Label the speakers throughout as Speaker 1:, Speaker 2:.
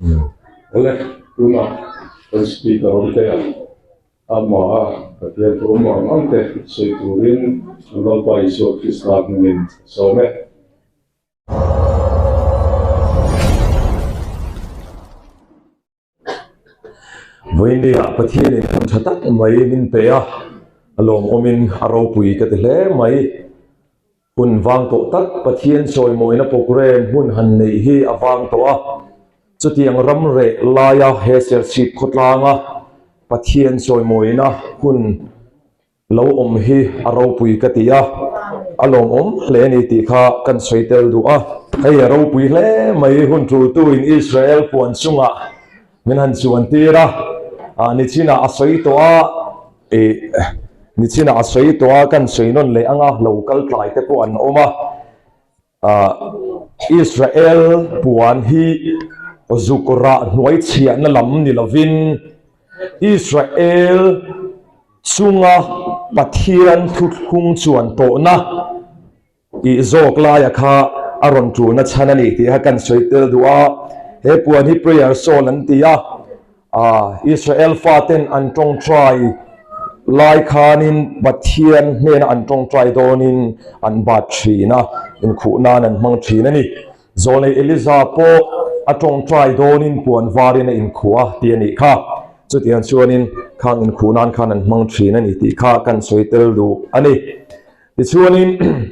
Speaker 1: Awle, tunah kan speaker awm te a, amaha Pathian thu awm ang ang te sawi turin kan Lalpa Isua Krista hmingin ka sawm e.
Speaker 2: Vawinia Pathianin hun tha tak mai min pe a, a lawmawmin a ropui ka ti hle mai. Hun vang tawh tak Pathian chawimawina programme hmun han neih hi a vang tawh a, chutiang ram reh laia he Serchhip khawtlanga Pathian chawimawina hun lo awm hi a ropui ka ti a, a lawmawm hle a ni tih kha kan sawi tel duh a. Hei a ropui hle mai, hun tultuin Israel puan chungah min han chuan tir a, nichinah a sawi tawh a, Ih, nichinah a sawi tawh a, kan sawi nawn leh ang a, lo kal tlai te pawh an awm a. Ah, Israel puan hi zuk rah hnuai chhiahna lam ni lovin Israel chunga Pathian thuthlung chuan tawhna, Tih zawk laia kha a rawn ṭulna chhan a ni tih kha kan sawi tel duh a. He puan hi prayer shawl an ti a, Israel faten an ṭawngṭai lai khanin Pathian hnena an ṭawngṭai dawnin an bat ṭhin a, inkhuh nan an hmang ṭhin a ni. Zawlnei Eliza pawh a ṭawngṭai dawnin puan varin a inkhuh a ti a nih kha. Chutiang chuanin khang inkhuh nan khan an hmang ṭhin a ni tih kha kan sawi tel duh a ni. Tichuanin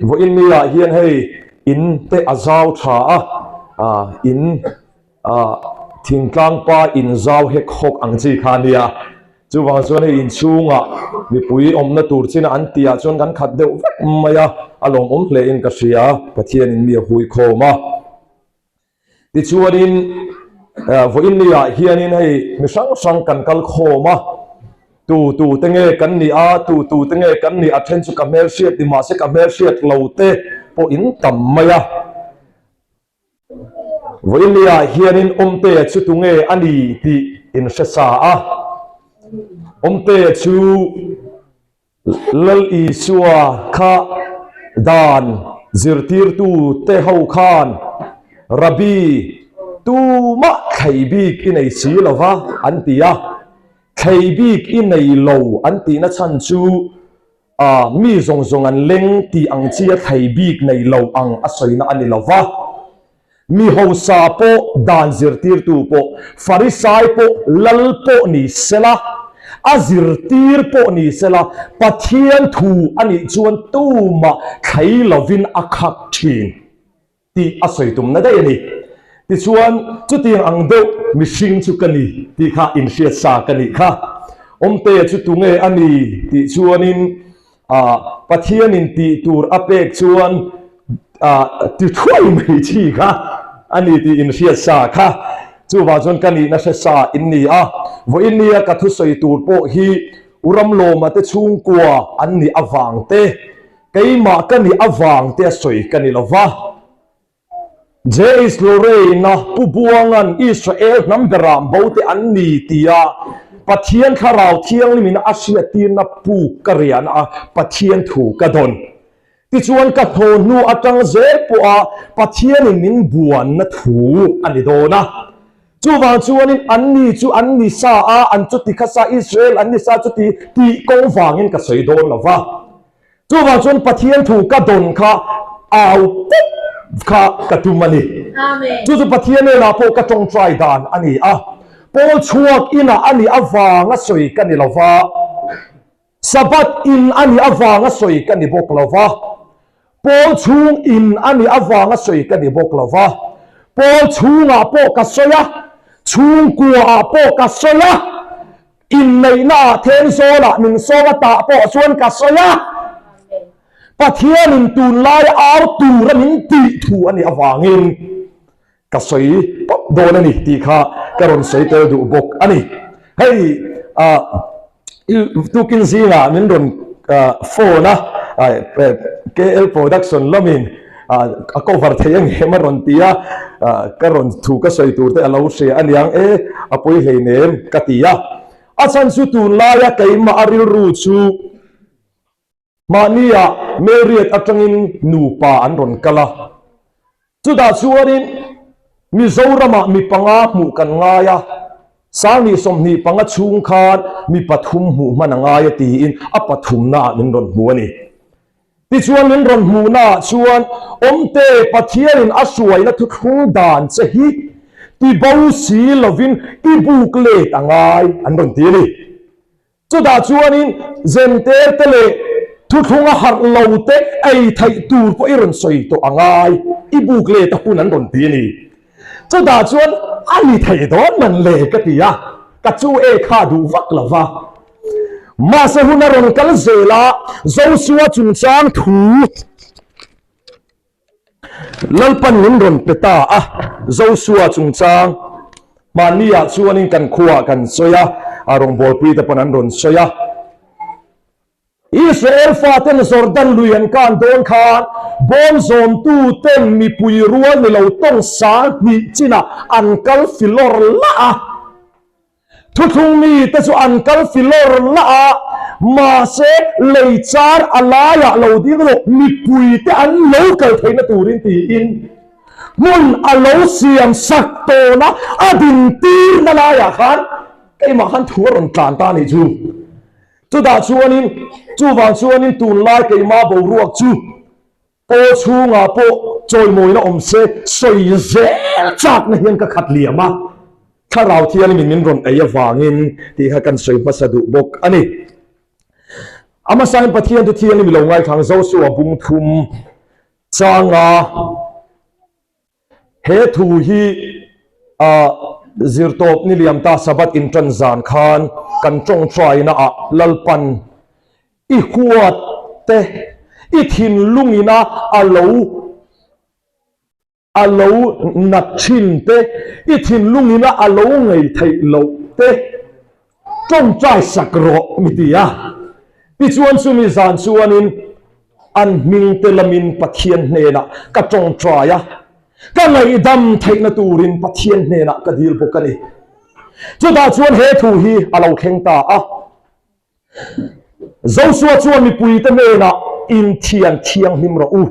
Speaker 2: vawiin ni ah hian hei in te a zau tha a, in thingtlang pa in zau hek hawk ang chi kha a nia. Chuvang chuan hei inchhungah mipui awmna tur china an tihah chuan kan khat deuh vek mai a, a lawmawm hle in ka hria, Pathianin mi a huikhawm a. Tichuanin vawiin ni ah hianin hei mi hrang hrang kan kal khawm a, tu tu te nge kan nih a, tu tu te nge kan nih a then chu ka hmelhriat ni mahse ka hmelhriat lo te pawh in tam mai a. Vawiin ni ah hianin Awmtea chu tu nge a ni tih in hre sa a, Awmtea chu Lal Isua kha dan zirtirtu te ho khan Rabbi tumah thlei bik i nei si lo va an ti a, thlei bik i nei lo an tihna chhan chu mi zawng zawng an leng tih ang chia thlei bik nei lo ang a sawina a ni lo va. Mi hausa pawh, dan zirtirtu pawh, Farisai pawh, lal pawh ni sela, a zirtir pawh ni sela, Pathian thu a nih chuan tumah thlei lovin a khak thin tih a sawi tumna daih a ni. Tichuan, chutiang ang deuh mihring chu ka ni tih kha inhriat sa ka nih kha. Awmtea chu tunge a ni tih chuanin Pathianin tih tur a pek chuan ti thuai mai chi kha a ni tih inhriat sa kha. Chuvang chuan ka nihna hre sa in ni a, vawiin nia ka thusawi tur pawh hi U Ramlawma te chhungkua an nih avang te, keimah ka nih avang te a sawi ka ni lo va. JH Lorraine-a Pu Buanga'n Israel hnam berah bote an ni tia Pathian Thlarau Thianghlimin a hriattirna puk ka rian a, Pathian thu ka dawn. Tichuan ka thaw hnu atang zel pawha Pathianin min buanna thu a ni dawn a. Chuvang chuanin an ni chu an ni sa a, an chuti kha sa, Israel an ni sa chuti tih kawng vangin ka sawi dawn lo va. Chuvang chuan Pathian thu ka dawn kha au pawp kha ka tum a ni. Chu chu Pathian hnenah pawh ka tawngtai dan a ni a. Paul chhuak inah a nih avanga sawi ka ni lo va, Sabbath in a nih avanga sawi ka ni bawk lo va, Paul chhung in a nih avanga sawi ka ni bawk lo va, Paul chhungah pawh ka sawi a, chhungkuaah pawh ka sawi a, Inneihna ah Thenzawl ah min sawm a tah pawh chuan ka sawi a, Pathianin tunlai au tura min tih thu a nih avangin ka sawi pawp dawn a ni tih kha ka rawn sawi tel duh bawk a ni. Hei ah tukin zingah min rawn phone a, KL Production lamin a cover thei ang em a rawn ti a, ka rawn thu ka sawi tur te a lo hria a niang e, a pawi hleinem ka ti a. A chhan chu tunlaia keimah a rilru chu mahnia Marriott atangin nupa an rawn kal a, chutah chuanin. Mizoramah mi panga hmuh kan ngai a, 2025 chhung khan mi pathum hmuh hman a ngai a tiin a pathumnaah min rawn hmu a ni. Tichuan min rawn hmuhnaah chuan Awmte Pathianin a hruaina thuthlung dan che hi tibo si lovin i buk let a ngai an rawn ti a ni. Chutah chuanin Zenter te leh thuthlunga harh lo te ei theih tur pawh i rawn sawi tawh a ngai, i buk let a hun an rawn ti a ni. Chutah chuan a ni thei dawn man le ka ti a, ka chu e kha duh vak lo va. Mahse hun a rawn kal zel a, Joshua chungchang thu Lalpan min rawn pe ta a, Joshua chungchang mahniah chuanin kan khuaah kan sawi a, a rawngbawlpuite pawn an rawn sawi a. Israel faten Jordan lui an kan dawn khan bawm zawmtuten mipui rual ni lo tawng 2000 chinah an kal filawr lah a. Thuthlung mite chu an kal filawr lah a, mahse lei char a laiah lo ding rawh mipuite an lo kal theihna turin tiin hmun a lo siam sak tawn a, a dintirna laiah khan keimah khan thu a rawn tlan ta a nih chu. Chutah chuanin, chuvang chuanin tunlai keimah boruak chu Paw chhungah pawh chawimawina awm se sawi zel chakna hian ka khat liam a, Thlarau Thianghlimin min rawn ei avangin tih kha kan sawi hmasa duh bawk a ni. A hmasain Pathian chu Thianghlim i lo ngaithlang Joshua bung thum changa he thu hi zirtawp ni liam ta Sabbath inṭan zan khan kan ṭawngṭaina ah Lalpan I huat te, i thinlungina a lo a lo nat thin te, i thinlungina a lo ngei theih loh te tawngtai sak rawh mi ti a. Tichuan chumi zan chuanin an hming te lamin Pathian hnenah ka tawngtai a, ka ngaihdam theihna turin Pathian hnenah ka dil bawk a ni. Chutah chuan he thu hi a lo thleng ta a. Joshua chuan mipuite hnenah inthian thianghlim rawh u.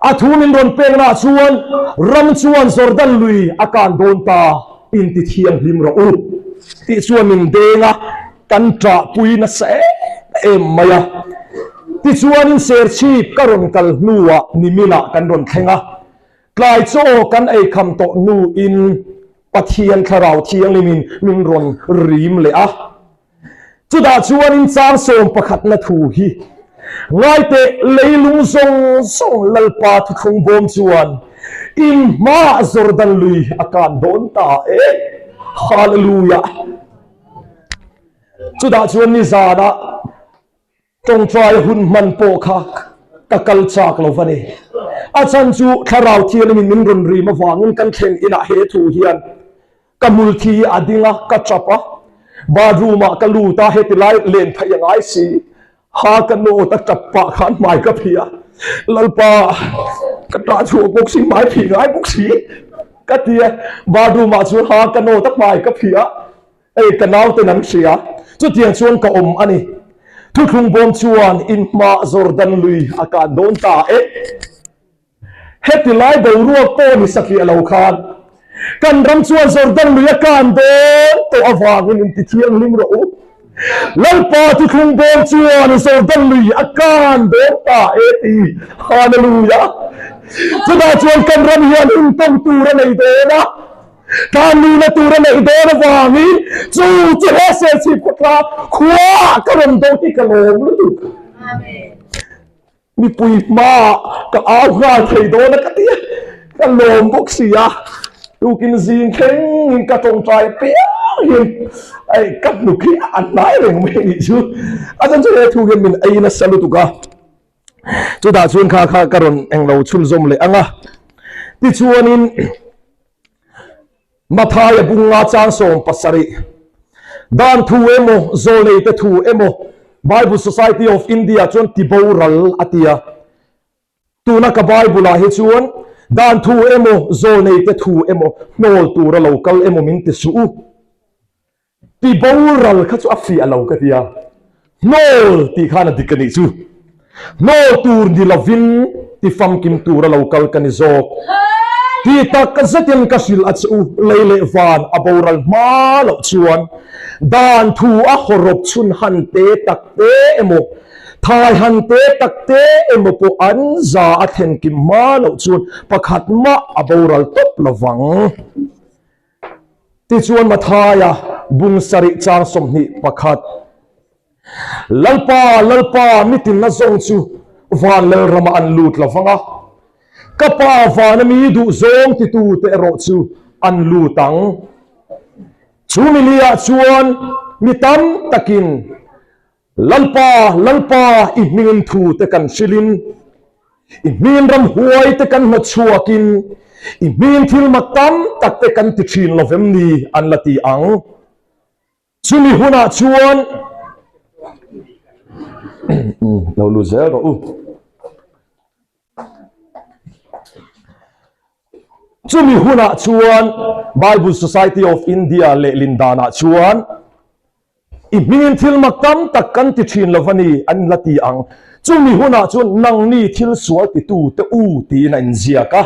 Speaker 2: A thu min rawn peknaah chuan ram chuan Jordan lui a kan dawn ta, inti thianghlim rawh u tih chuan min deng a, kan ṭahpui nasa em em mai a. Tichuanin Serchhip ka rawn kal hnuah niminah kan rawn thleng a, Tlai chaw kan ei kham tawh hnuin Pathian Thlarau Thianghlimin min rawn rim leh a. Chutah chuanin chang sawm pakhatna thu hi, Ngaiteh leilung zawng zawng Lalpa thuthlung bawm chuan in hmaah Jordan lui a kan dawn ta e. Hallelujah! Chutah chuan nizanah Tawngtai hun hman pawh kha ka kal chak lo va ni. A chhan chu Thlarau Thianghlimin min rawn rim avangin kan thlen inah he thu hian ka hmulthi hi a ding a, ka chap a, bathroom ah ka lut a, heti lai len phei a ngai si. Ha ka nawt a tap pah khan hmai ka phih a, Lalpa ka tah chhuah bawk si, hmai phih ngai bawk si ka ti a, bathroom ah chuan ha ka nawt a, hmai ka phih a. Hei ka nauten an hria, chutiang chuan ka awm a ni. Thuthlung bawm chuan in hma Jordan lui a kan dawn ta e. Heti lai boruak pawh ni satliah lo khan kan ram chuan Jordan lui a kan dawn tawh avangin in ti thianghlim rawh u. Lalpa thuthlung bawm chuan Jordan lui a kan dawn ta e ti. Hallelujah! Chutah chuan kan ram hian hun tawng tur a nei dawn a. Ka nuna tur a neih dawn avangin chu chu he Serchhip khawtla khuaah ka rawn do hi ka lawm lutuk. Mipui hmaah ka au nghal thei dawn a ka ti a, ka lawm bawk si a. Tukin zing thlengin ka tawngtai apiangin hei ka hnuk hi a hnai reng mai a nih chu. A chuan chu he thu hian min ei nasa lutuk a. Chutah chuan kha kha ka rawn englo chhunzawm leh ang a. Tichuanin Mathaia bunga chang 17 dan thu emaw zawlneite thu emaw Bible Society of India chuan tiboral a ti a. Tuna ka Bible ah hi chuan dan thu emaw zawlneite thu emaw hnawl tura lo kal emaw min ti suh u. Ti boral kha chu a fiah lo ka ti a, hnawl tih khan a dik a nih chu. Hnawl tur ni lovin ti famkim tura lo kal ka ni zawk. Ti tak zetin ka hrilh a che u, lei leh van a boral hma loh chuan dan thu a hawrawp chhun han te tak te emaw, thai han te tak te emaw pawh an za a thlen kim hma loh chuan pakhat mah a boral tawp lo vang. Tichuan Mathaia bung sarih chang 21. Lalpa, Lalpa, mitinna zawng chu van lalramah an lut lo vang a, ka Pa vana mi duh zawng titute erawh chu an lut ang. Chu miliah chuan mi tam takin, Lalpa, Lalpa, i hmingin thute kan hrilhin, i hmingin ramhuaite kan hnawtchhuakin, i hmingin thil mak tam takte kan ti thin lo vem ni? an la ti ang. Chumi hunah chuan lo lut zel rawh u. Chumi hunah chuan Bible Society of India lehlin danah chuan i hmingin thil mak tam tak kan ti thin lo va ni an la ti ang. Chumi hunah chuan nangni thil sual titute u tiin a inziak a.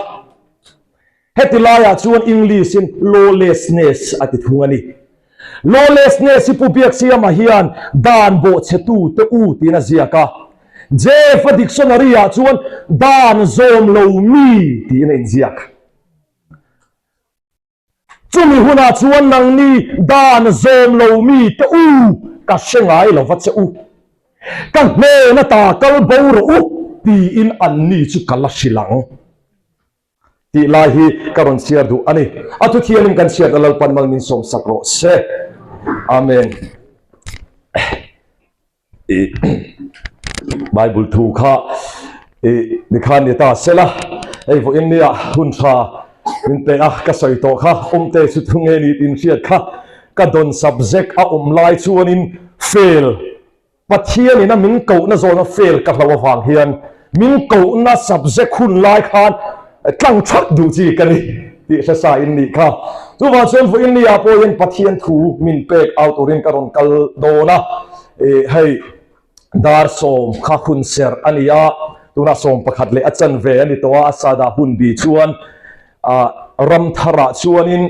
Speaker 2: Heti laiah chuan English-in lawlessness a ti thung a ni. Lawlessness hi Pu Biaksiama hian dan bawhchhetu te u tiin a ziak a. Jeff-a dictionary-ah chuan dan zawm lo mi tiin a inziak. Chumi hunah chuan nangni dan zawm lo mi te u ka hre ngai lo va che u. Ka hnen ata kal bo rawh u tiin anni chu ka la hrilh ang. Tih lai hi ka rawn chhiar duh a ni. A thu thianin kan chhiatna Lalpan mal min sawmsak rawh se. Amen. I Bible thu kha i nikhan ni ta sela hei vawiin nia hun tha min pe a ka sawi tawh kha awmte chu thu nge ni tin hriat kha ka dawn subject a awm lai chuanin fail Pathianin a min kohna zawna fail ka hlo avang hian min kohna subject hun lai khan tlang thak duh chi ka ni tih hre sa in nih kha. Chuvang chuan vawiin ni ah pawh hian Pathian thu min pek au turin ka rawn kal dawn a, hei dar sawm kha hun serh a ni a, tunah 11 leh a chanve a ni tawh a, a sada hun bi chuan ram tharah chuanin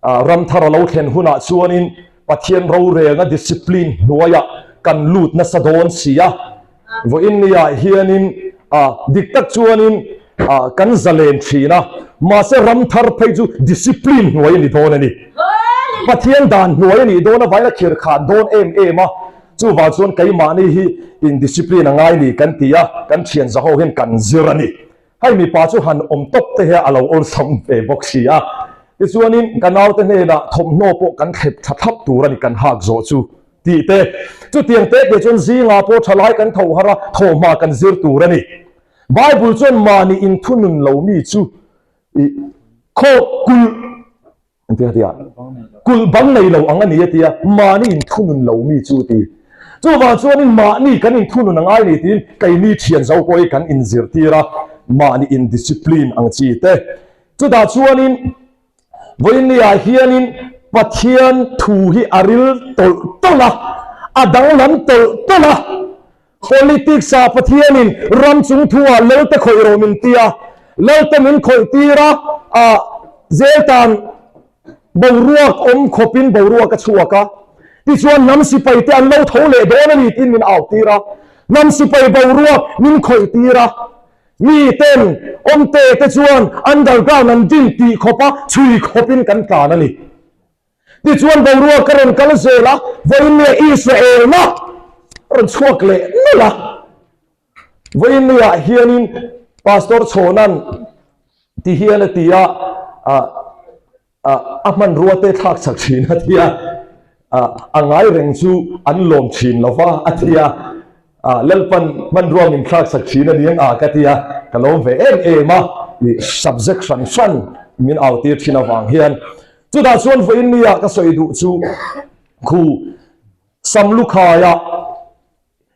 Speaker 2: Ram thar a lo thlen hunah chuanin Pathian rorelna discipline hnuaiah kan lut nasa dawn si a. Vawiin niah hianin dik tak chuanin kan zalen thin a, mahse ram thar phei chu discipline hnuai a ni dawn a ni. Pathian dan hnuai a nih dawn avangin a khir khan dawn em em a, chuvang chuan keimahni hi indiscipline a ngai ni kan ti a, kan thian zaho hian kan zir a ni. Hei mipa chu han awm tawp te hian a lo awlsam ve bawk si a. Tichuanin ka naute hnenah thawmhnaw pawh kan thlep tha thlap tur a ni kan hak zawh chu tih te. Chutiang te te chuan zingah pawh thalai kan tho har a, thawhhma kan zir tur a ni. Bible chuan mahni inthunun lo mi chu i khaw kulh Engtin a ti a? Kulh bang nei lo ang a ni a ti a, mahni inthunun lo mi chu a ti. Chuvang chuanin mahni kan inthunun a ngai ni tiin keini thian zo pawh hi kan inzirtir a, mahni indiscipline ang chi te. Chutah chuanin vawiinniah hianin Pathian thu hi a ril tawlh tawlh a, a danglam tawlh tawlh a. Politics ah Pathianin ram chung thu ah Lelte khawih rawh min ti a, Lelte min khawih tir a, ah zel tan boruak awm khawpin boruak a chhuak a, tichuan hnam sipai te an lo tho leh dawn a ni tiin min au tir a, hnam sipai boruak min khawih tir a, mi ten awmte te chuan underground an din tih khawpa chhui khawpin kan tlan a ni. Tichuan boruak ka rawn kal zel a, vawiin nia Israel na rawn chhuak leh nawlh a. Vawiin niah hianin Pastor Chhawnan ti hian a ti a, a hmanrua te thlak chak thin a ti a, a ngai reng chu an lawm thin lo va a ti a, Lalpan hmanrua min thlak chak thin a ni ang a ka ti a, ka lawm ve em em a, subject hran hran min au tir thin avang hian. Chutah chuan vawiin nia ka sawi duh chu khu Samlukhaia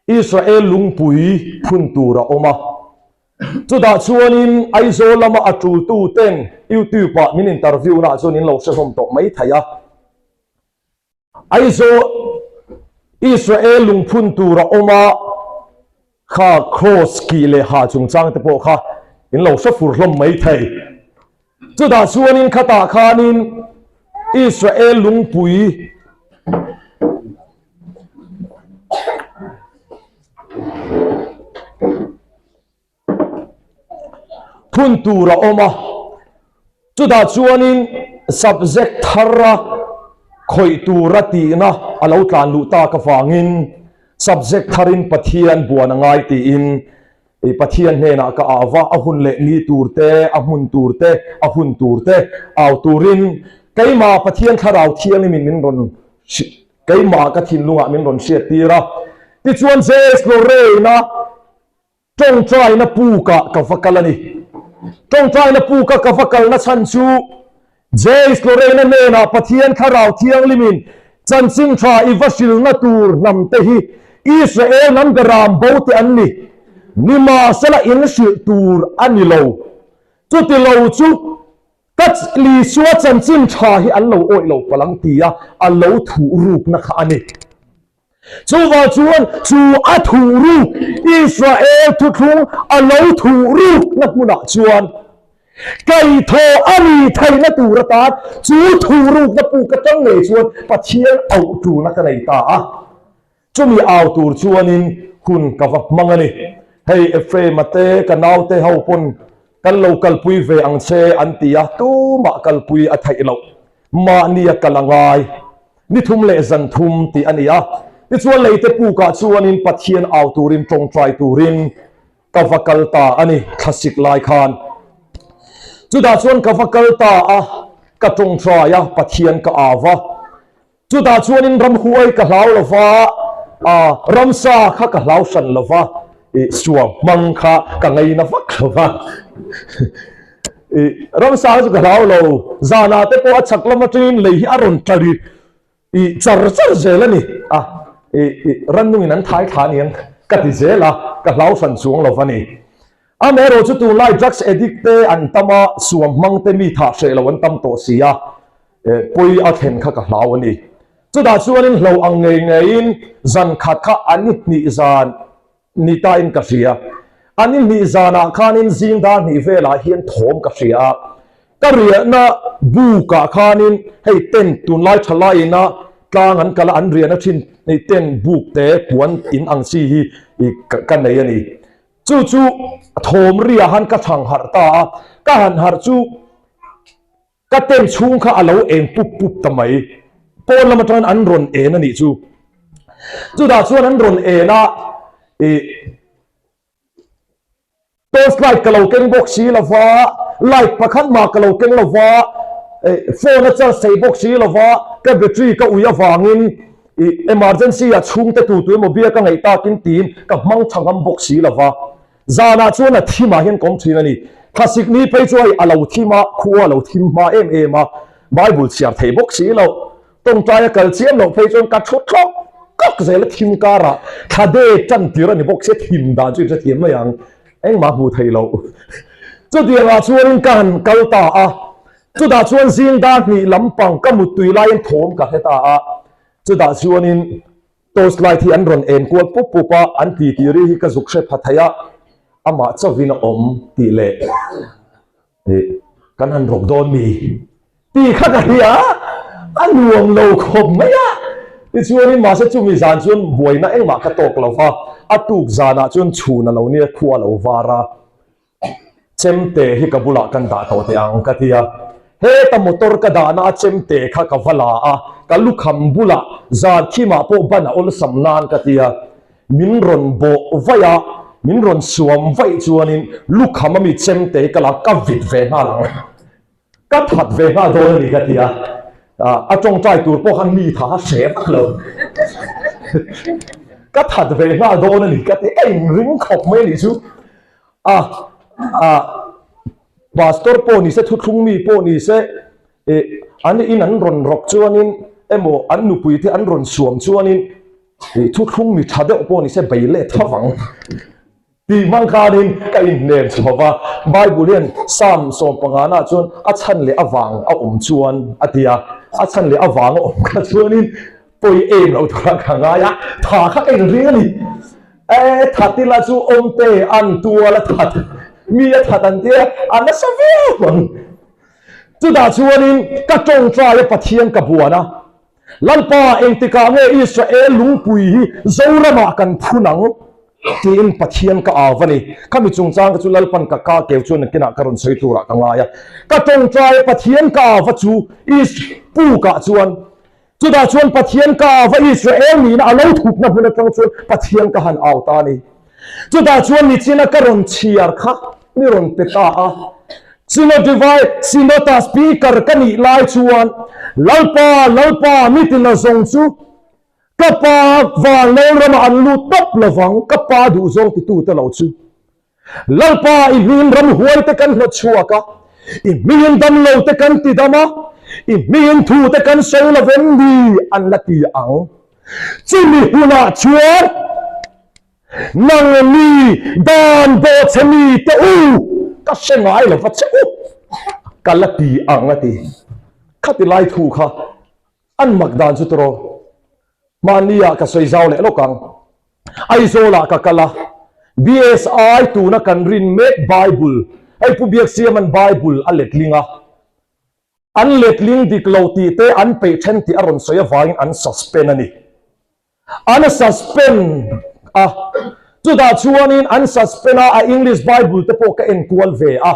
Speaker 2: Israel lungpui phun tur a awm a. Chutah chuanin Aizawl lama a tultu ten YouTube ah min interview naah chuan in lo hrehawm tawh mai thei a. Aizawl Israel lungphun tur a awm a, kha cross kih leh ha chungchang te pawh kha in lo hre fur hlawm mai thei. Chutah chuanin khatah khanin Israel lungpui phun tur a awm a, chutah chuanin subject thara khawih tura tihna a lo tlan luh tak avangin subject tharin Pathian buan a ngai tiin Pathian hnenah ka au va, a hun leh ni tur te, a hmun tur te, a hun tur te au turin keimah Pathian Thlarau Thianghlimin min rawn keimah ka thinlungah min rawn hriattir a. Tichuan Jez Lorraine-a Tawngtaina pukah ka va kal a ni. Tawngtaina puka ka va kalna chhan chu James Lorraine-a hnenah Pathian Thlarau Thianghlimin chanchin tha i va hrilna tur hnamte hi Israel hnam beram bo te an ni. Nimahsela in hrilh tur a ni lo. Chuti lo chu ka Isua chanchin tha hi an lo awih lo palh ang tia a lo thuh rukna kha a ni. Chuvang chuan chu a thuh ruk Israel thuthlung a lo thuh rukna hmunah chuan kaihthawh a ni theihna tur atan chu thuh rukna puk atang ngei chuan Pathian auh tulna ka nei ta a. Chumi au tur chuanin hun ka va hmang a ni. Hei Ephraim-a te ka naute ho pawn kan lo kalpui ve ang che an ti a, tumah kalpui a theih loh. Mahnia kal a ngai. Ni thum leh zan thum tih a ni a. Tichuan leite pukah chuanin Pathian au turin tawngtai turin ka va kal ta a ni, thlasik lai khan. Chutah chuan ka va kal ta a, ka tawngtai a, Pathian ka au va. Chutah chuanin ramhuai ka hlau lo va, ramsa kha ka hlau hran lo va, suam hmang kha ka ngaina vak lo va. I ramsa chu ka hlau lo, zanah te pawh a chhak lam atangin lei hi a rawn tla ri i char char zel a ni a, i i rannungin an thai thla aniang ka ti zel a, ka hlau hran chuang lo va ni. Amaherawh chu tunlai drugs addict te an tam a, suam hmang te mi thah hreh lo an tam tawh si a, pawi a thlen kha ka hlau a ni. Chutah chuanin hlo ang ngei ngeiin zan khat kha an i hnih zan Ni ta in ka hria. An i hnih zanah khanin zing dar hnih velah hian thawm ka hria a. Ka riahna bukah khanin hei tent tunlai tha laiina tlang an kal a, an riahna thin hei tent buk te puan in ang chi hi ka nei a ni. Chu chu thawm riah han ka thang harh ta a, ka han harh chu Ka tent chhung kha a lo eng pup pup ta mai. Pawn lam atangin an rawn en a nih chu. Chutah chuan an rawn en a, ih, torch light ka lo keng bawk si lo va, light pakhat mah ka lo keng lo va, ih, phone a charge thei bawk si lo va, ka battery ka ui avangin, ih, emergency ah chhungte tu tu emaw bia ka ngaih takin tiin ka hmang tha ngam bawk si lo va. Zanah chuan a thimah hian kawng thin a ni. Thlasik ni phei chu hei a lo thim a, khua a lo thim hma em em a, Bible chhiar thei bawk si lo. Tawngtai a kal chiam loh phei chuan ka thu tlawk tlawk zel a thim karah thla de tan tir a ni bawk sia thim dan chu in hrethiam mai ang, engmah hmuh theih loh. Chutiangah chuanin ka han kal ta a, chutah chuan zing dar hnih lampang ka muttui laiin thawm ka hre ta a, chutah chuanin Torch light hi an rawn en kual pup pup a, an ti tih ri hi ka zuk hre pha thei a, amah chauhin a awm tih leh ih kan han rawk dawn mi tih kha ka hria a, a nuam lo khawp mai a. Tichuanin mahse chumi zan chuan buaina engmah ka tawk lo va, a tuk zanah chuan chhun a lo nia khua a lo var a. Chemte hi ka bulah kan dah tawh teh ang ka ti a, heta motor ka dahna a chemte kha ka va la a, ka lukham bulah zan thimah pawh ban a awlsam nan ka ti a, min rawn bawh vaih a, min rawn suam vaih chuanin lukham ami chemte hi ka la ka vit ve nghal ang, ka that ve nghal dawn a ni ka ti a, a tawngtai tur pawh khan mi tha a hre vak lo, ka that ve nghal dawn a ni ka ti, ka inring khawp mai a nih chu. A a pastor pawh ni se thuthlung mi pawh ni se eh an in an rawn rawk chuanin emaw an nupui te an rawn suam chuanin eh thuthlung mi tha deuh pawh ni se bei let tho vang tih hmang khanin ka inhnem chho va Bible hian Psalm 15 ah chuan a chhan leh avang a awm chuan a ti a a chhan leh avang a awm kha chuanin pawi em lo tura ka ngai a tha kha ka inring a ni. E that ila chu awmte an tual a that, mi a that an tia a nasa viau ang. Chutah chuanin ka tawngtai a Pathian ka buan a, Lalpa engtikah nge Israel lungpui hi Zoramah kan phun ang? tiin Pathian ka au a ni. Khami chungchang kha chu Lalpan ka ka keu chuan nakinah ka rawn sawi turah ka ngai a. Ka tawngtai a Pathian ka au a chu Is pukah chuan chutah chuan Pathian ka au a Israel nihna a lo thupna hmun atang chuan Pathian ka han au ta a ni. Chutah chuan nichina ka rawn chhiar kha mi rawn pe ta a. Synod Divine Synod-a Speaker ka nih lai chuan Lalpa, Lalpa, mitina zawng chu ka pa van lo ramah an lut tawp lovang, ka pa duhzawng titute lo chu. Lalpa, i hmingin ramhuai te kan hnawt chhuak a, i hmingin damlo te kan ti dam a, i hmingin thu te kan sawi lo vem ni an la ti ang. Chumi hunah chuan nang mi dan bawhchhe mi te u ka hre ngai lo va che u ka la ti ang a ti. Khati lai thu kha an mak dan chu tawh mahnia ka sawi zau leh lawk ang. Aizawlah ka kal a, BSI tuna kan rin mek Bible, hei Pu Biaksiama'n Bible a letling a, An letling dik lo tih te an peih then tih a rawn sawi avangin an suspend a ni. An suspend a, chutah chuanin an suspend a, a English Bible te pawh ka en kual ve a,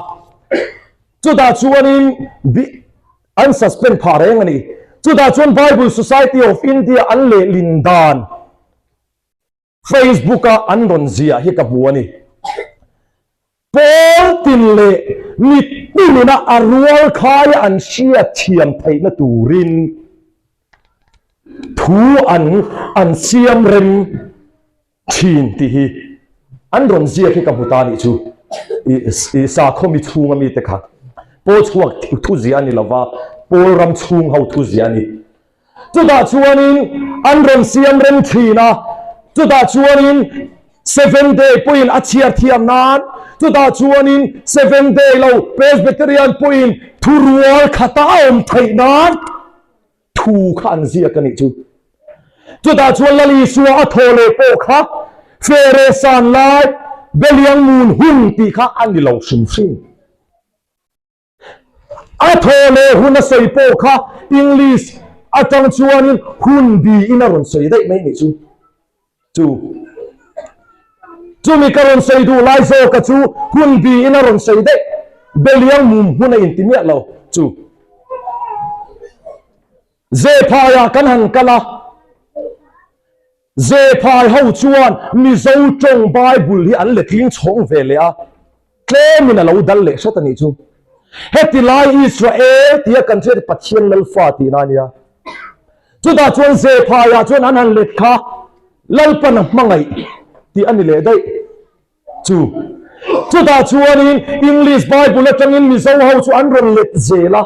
Speaker 2: chutah chuanin an suspend phah reng a ni. Chutah chuan Bible Society of India an lehlin dan Facebook-a an rawn ziah hi ka hmu a ni. Pawl tin leh mittinina a rual khaia an hriat thiam theihna turin thu an an siam rem thin tih hi an rawn ziak hi ka hmu ta nih chu. I sakhaw mi chhunga mite kha pawl chhuak thu ziah a ni lova, pawl ram chhung ho thu ziah a ni. Chutah chuanin an rawn siam rem thin a, chutah chuanin Seven Day pawhin a chhiar thiam nan, chutah chuanin Seven Day lo Presbyterian pawhin thurual khata a awm theih nan thu kha an ziak a nih chu. Chutah chuan Lal Isua a thaw leh pawh kha Fere san lai Beliang mun hun tih kha a ni lo hrim hrim. A thaw leh hun a sawi pawh kha English atang chuanin hun biin a rawn sawi daih mai nih chu. Chu chumi ka rawn sawi duh lai zawka chu hun biin a rawn sawi daih Beliang mum hun a inti miah lo chu. Zephaiah kan han kal a. Zephai ho chuan Mizo tawng Bible hi an letling chhawng ve leh a, tlemin a lo dal leh hret a nih chu. Heti lai Israel tia kan hriat hi Pathian Lalfa tihna a nia. Chutah chuan Zephaiah chuan an han let kha Lalpan a hmangaih tih a ni leh daih chu. Chutah chuanin English Bible atangin Mizo ho chu an rawn let zel a.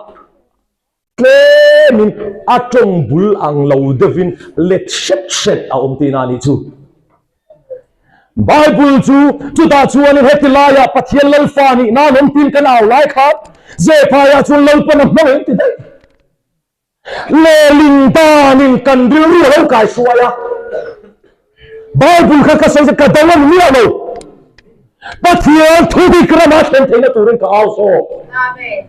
Speaker 2: Tlemin a tawng bul ang lo deuhin let hret hret a awm tihna a nih chu. Bible chu chutah chuanin heti laiah Pathian Lalfa nih nan awm tiin kan au lai khan Zephaiah chuan Lalpan a hmang em ti daih. Lehling danin kan rilru a lo kai hruai a. Bible kha ka sawi ka dang ang miah lo. Pathian thudik ramah thlen theihna turin ka au zawk.
Speaker 3: Amen.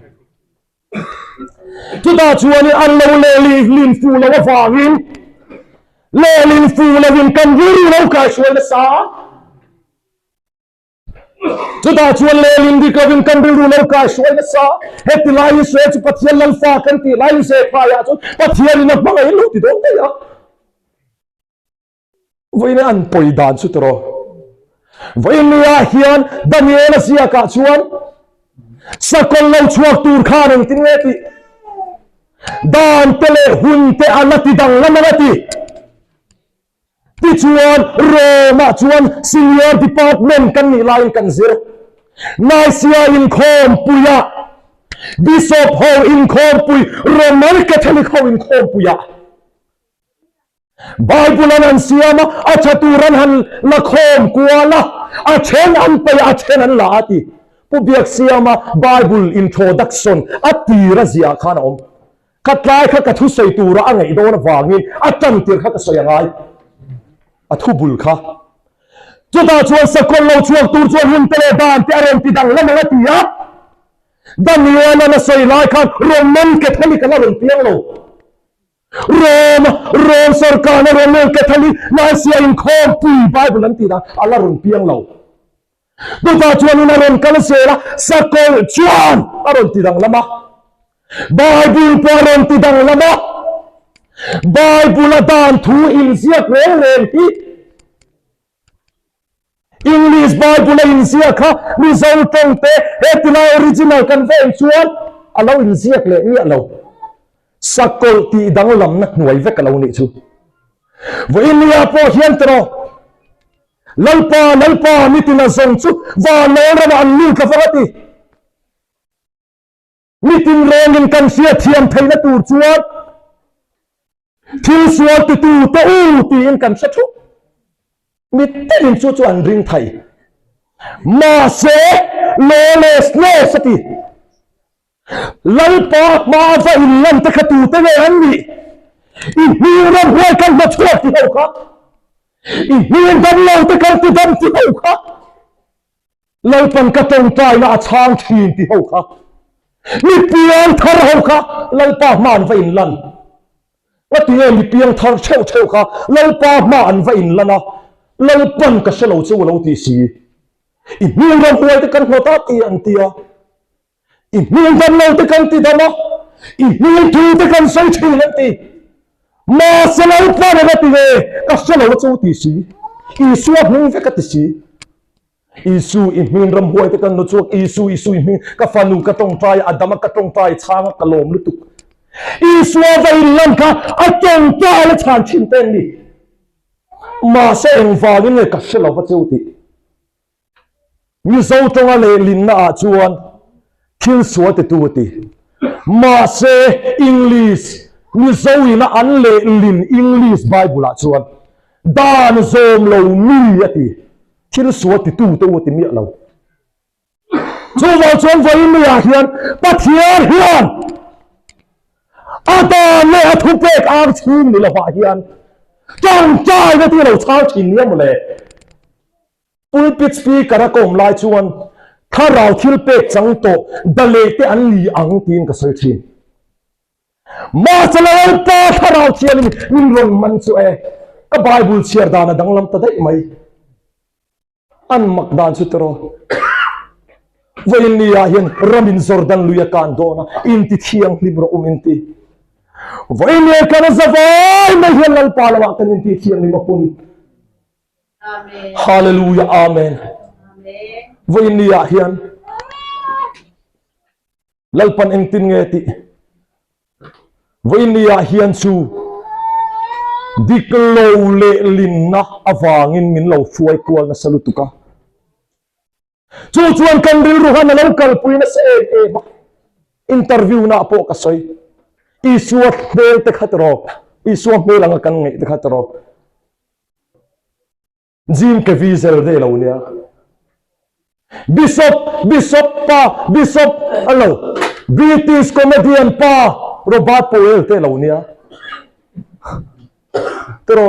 Speaker 2: Chutah chuanin an lo lehlin fuh loh avangin lehlin fuh lohin kan rilru lo kaihruai nasa a. Chutah chuan lehlin dik lohin kan rilru lo kaihruai nasa a. Heti lai Israel chu Pathian Lalfa kan tih laiin Zephaiah chuan Pathianin a hmangaih lo ti dawn daih a. Vawiin an pawi dan chu tawh. Vawiin nia hian Daniel a ziakah chuan sakawlh lo chhuak tur khan engtin nge tih dan te leh hun te a la ti danglam ang a ti. Tichuan Rome-ah chuan senior department kan nih laiin kan zir. Nicaea inkhawmpuiah Bishop ho inkhawmpui Roman Catholic ho inkhawmpuiah Bible an han siam a, a tha tur an han la khawm kual a, a then an paih a, a then an la a ti. Pu Biaksiama Bible introduction a tir a ziah khan a awm. Kha tlai kha ka thusawi tura a ngaih dawn avangin a tan tir kha ka sawi a ngai. A thu bul kha. Chutah chuan sakawlh lo chhuak tur chuan hun te leh dan te a rawn ti danglam ang a ti a. Daniel-a'n a sawi lai khan Roman Catholic a la rawn piang lo. Rome, Rome sorkarna Roman Catholic Nicaea inkhawmpui Bible an tih dan a la rawn piang lo. Chutah chuanin a rawn kal zel a, sakawlh chuan a rawn ti danglam a. Bible pawh a rawn ti danglam a. Bible-a dan thu inziak reng reng hi English Bible-a inziak kha Mizo tawng te hetilai original kan va en chuan a lo inziak leh miah lo. Sakawlh tih danglamna hnuai vek a lo nih chu. Vawiin pawh hian tawh Lalpa, Lalpa, nitin a zawng chu vanlawn ramah an lut lo vang a ti. Nitin rengin kan hriatthiam theihna tur chuan thil sual titu te u tiin kan hre thup. Mitenin chu chu an ring thei. Mahse, lawlessness a ti. Lalpa hma va inlan te kha tute nge an nih? I hming ramhuai kan hma chhuak ti ho kha, i hming damlo te kan ti dam ti ho kha, Lalpan ka tawngtaina a chhang thin ti ho kha, mi piang thar ho kha Lalpa hma an va inlan. Ngatinge mi piang thar theuh theuh kha Lalpa hma an va inlan a, Lalpan ka hre lo che u lo ti si. I hming ramhuai te kan hnawt a ti an ti a. I hming dam lo te kan ti dam a, i hming thu te kan sawi thin an ti. Mahse Lalpa nen a ti ve, ka hre lo a chu ti si. Isua hming vek a ti si. Isu, i hming ramhuai te kan nu chhuak, Isu, Isu, i hming, ka fanu ka tawngtai a, a dam a ka tawngtai chhang a ka lawm lutuk. Isua va inlan kha a tawngtai a chhan thin te an ni. Mahse engvangin nge ka hre lo va cheu tih. Mizo tawnga lehlinna ah chuan thil sual titu a ti. Mahse English, Mizo ina an lehlin English Bible ah chuan dan zawm lo mi a ti. Thil sual titu te u a ti miah lo. Chuvang chuan vawiin ah hian Pathian hian a dan leh a thupek ang chhung ni lovah hian tawngtaina te lo chhang thin nia mawle. Pulpit speaker a ka awm lai chuan thlarau thil pek chang tawh daleh te an ni ang tiin ka sawi thin. Mahse Lalpa thlarau thianin min rawn man chu e, ka Bible chhiar dan a danglam ta daih mai. An mak dan chu tiraw. Vawiin ni ah hian ramin Jordan lui a kan dawn a, inti thianghlim rawh um inti. Vawiin ni ah kan zavai mai hian Lalpa lo ah kan inti thianghlim a hun. Hallelujah Amen. Vawiin ni ah hian Lalpan engtin nge tih vawiin ni ah hian chu dik lo leh linna avangin min lo hruai kual nasa lutuk a. Chu chuan kan rilru han a lo kalpui nasa em em a. Interview na pawh ka sawi. Isua hmel te kha tiraw, Isua hmel anga kan ngaih te kha tiraw. Jim Caviezel ve lo nia. Bishop, Bishop pa, Bishop a lo. British comedian pa Robert Powell te lo nia. Tiro.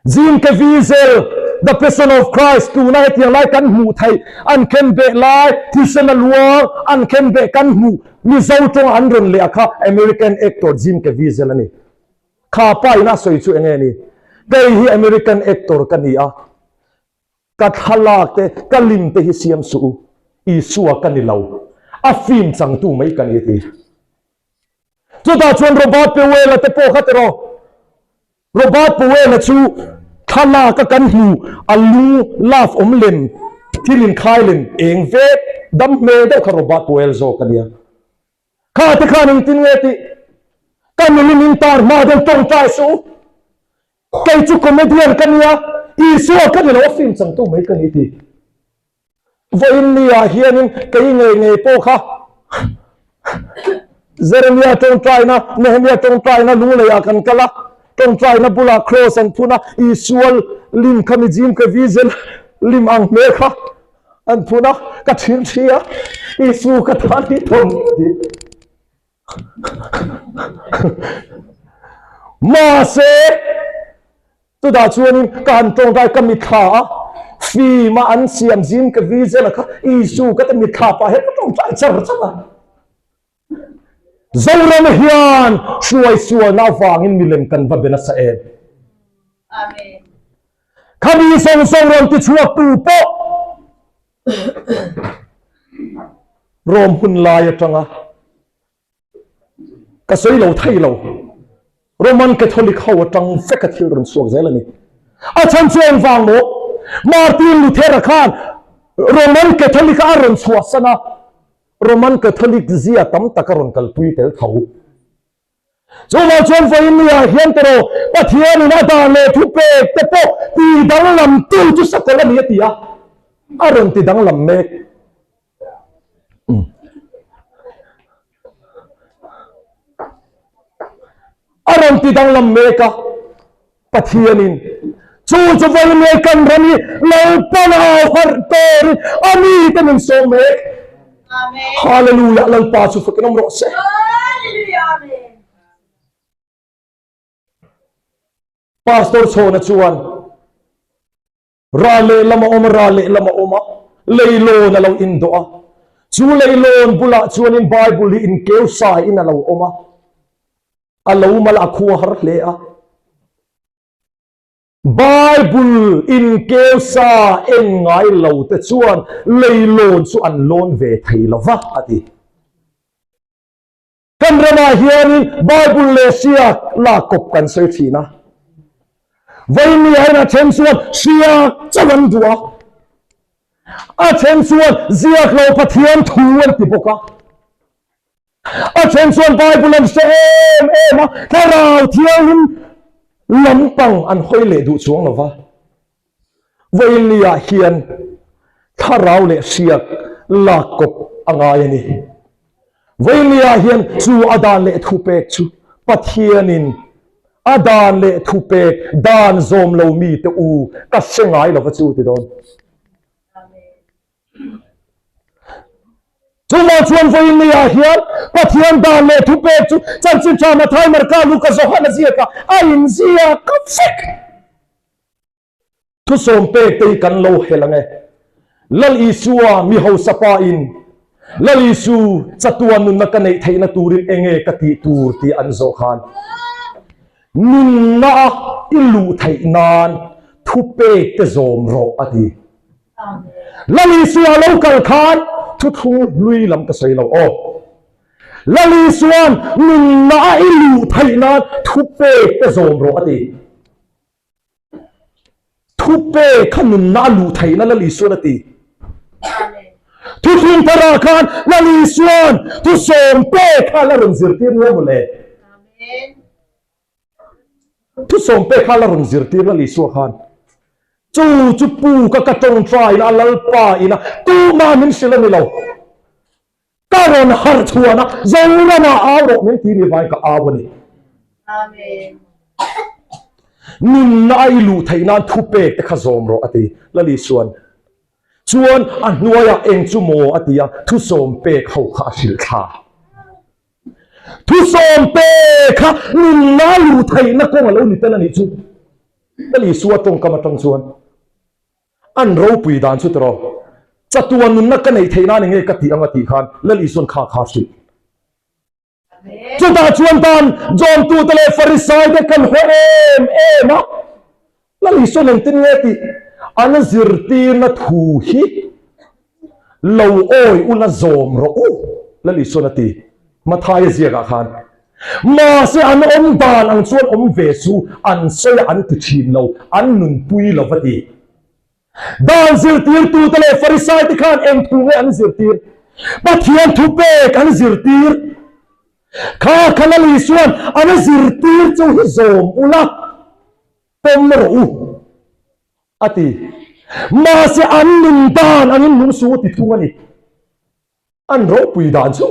Speaker 2: Jim Caviezel, The Passion of Christ tuna hetiang lai kan hmuh theih an khen beh lai thisen a luang an khen beh kan hmuh Mizo tawng an rawn leh a kha American actor Jim Caviezel a ni. Kha pa in a sawi chu enge ni? Kei hi American actor ka ni a, ka thlalak te, ka lim te hi siam suh u, Isua ka ni lo, a film changtu mai ka ni a ti. Chutah chuan Robert Powell-a te pawh kha tiraw? Robert Powell-a chu thlalak a kan hmu, a lung love awm lem, thil inkhai lem eng vek, dam hmel deuh kha Robert Powell zawk a nia. Kha te khan engtin nge tih ka nungin min tar hma deuh tawngtai suh u. Kei chu comedian ka nia, Isua ka ni lo a film changtu mai ka ni ti. Vawiin ni ah hianin kei ngei ngei pawh kha Jeremia tawngtaina, Nehemia tawngtaina lunglei ah kan kal a, tawngtaina bulah cross an phun a, Isua lim kha mi Jim Caviezel lim ang hmel kha An phun a, ka thin thi a, Isu ka tan hi thawm ti. Mahse, chutah chuanin ka han tawngtai ka mitthla a, Film a an siam Jim Caviezel a kha Isu ka ti mitthla pah hian ka tawngtai char char a. Zoram hian hruai sualna avangin milem kan va be nasa em.
Speaker 3: Amen.
Speaker 2: Khami zawng zawng rawn ti chhuak tu pawh Rom hun lai atanga ka sawi lo thei lo. Roman Catholic ho atang vek a thil rawn chhuak zel a ni. A chhan chu engvang maw? Martin Luther-a khan Roman Catholic-a a rawn chhuahsan a, Roman Catholic zia tam tak a rawn kalpui tel tho. Chuvang chuan vawiin ni-ah hian tawh Pathianin a dan leh thupek te pawh ti danglam tu chu sakawlh a ni a ti a, a rawn ti danglam mek. A rawn ti danglam mek a, Pathianin chu chu vawiin leh kan ram hi Lalpan a harh turin a mite min sawm mek. Hallelujah, Lalpa chu fakin awm rawh se. Pastor Chhawna chuan Ral lehlam a awm a, ral lehlam a awm a, leilawn a lo indawh a. Chu leilawn bulah chuanin Bible hi inkeu saiin a lo awm a. A lo mal a khua har hle a. Bible inkeu sa en ngai lo te chuan leilawn chu an lawn ve thei lo va, a ti. Kan ramah hianin Bible leh hriak lak kawp kan sawi thin a. Vawiin hian a then chuan hriak chauh an duh a, a then chuan ziak lo Pathian thu an ti bawk a, a then chuan Bible an hre em em a, Thlarau Thianghlim lampang an hawi leh duh chuang lo va. Vawiinniah hian thlarau leh hriak lak kawp a ngai a ni. Vawiinniah hian chu a dan leh thupek chu Pathianin a dan leh thupek dan zawm lo mite u ka hre ngai lova chu ti dawn. Chuvang chuan vawiinniah hian Pathian dan leh thupek chu chanchin tha Mathai, Marka, Luka, Johana ziakah a inziak vek. Thusawm pek te hi kan lo hel ang e. Lal Isua mi hausa pa in Lal Isu chatuan nunna ka neih theihna turin enge ka tih tur tih an zawh khan nunna a i luh theih nan thupek te zawm rawh a ti. Lal Isua lo kal khan thuthlung hlui lam ka sawi lo aw. Lal Isua'n nunna a i luh theih nan thupek te zawm rawh a ti. Thupe kha nunna a luh theihna Lal Isuan a ti. Thuthlung tharah khan Lal Isuan thusawmte kha la rawn zirtir nia mawle. Thusawmte kha la rawn zirtir Lal Isua khan. Chu chu pu ka ka tawngtai ina Lalpa ina tumah min hrilh a ni lo. Ka rawn harh chhuan a, Zoramah au rawh min ti ni vai ka au a ni.
Speaker 3: Amen.
Speaker 2: Nunna a i luh theih nan thupek te kha zawm rawh a ti. Lali chuan, Chuan a hnuaiah eng chu maw a ti a, thusawm pek ho kha a hrilh thla. Thusawm pek kha nunna a luh theihna kawng a lo ni tel a nih chu. Lali Sua tawngkam atang chuan. An ropui dan chu tiraw, chatuan nunna ka neih theih nan enge ka tih ang a tih khan Lal Isuan kha kha hrilh. Chutah chuan dan Jawmtute leh Farisaite kan haw em em a, Lal Isuan engtin nge tih an zirtirna thu hi lo awi ula zawm rawh u, Lal Isuan a ti. Mathaia ziakah khan, Mahse an awm dan ang chuan awm ve chu an sawi a an ti thin lo, an nunpui lo va ti. Dan zirtirtute leh Farisaite khan eng thu nge an zirtir? Pathian thupek an zirtir. Kha kha Lal Isuan an zirtir chu hi zawm ula, pawm rawh u, a ti. Mahse an nun dan angin nung suh u ti thung a ni. An ropui dan chu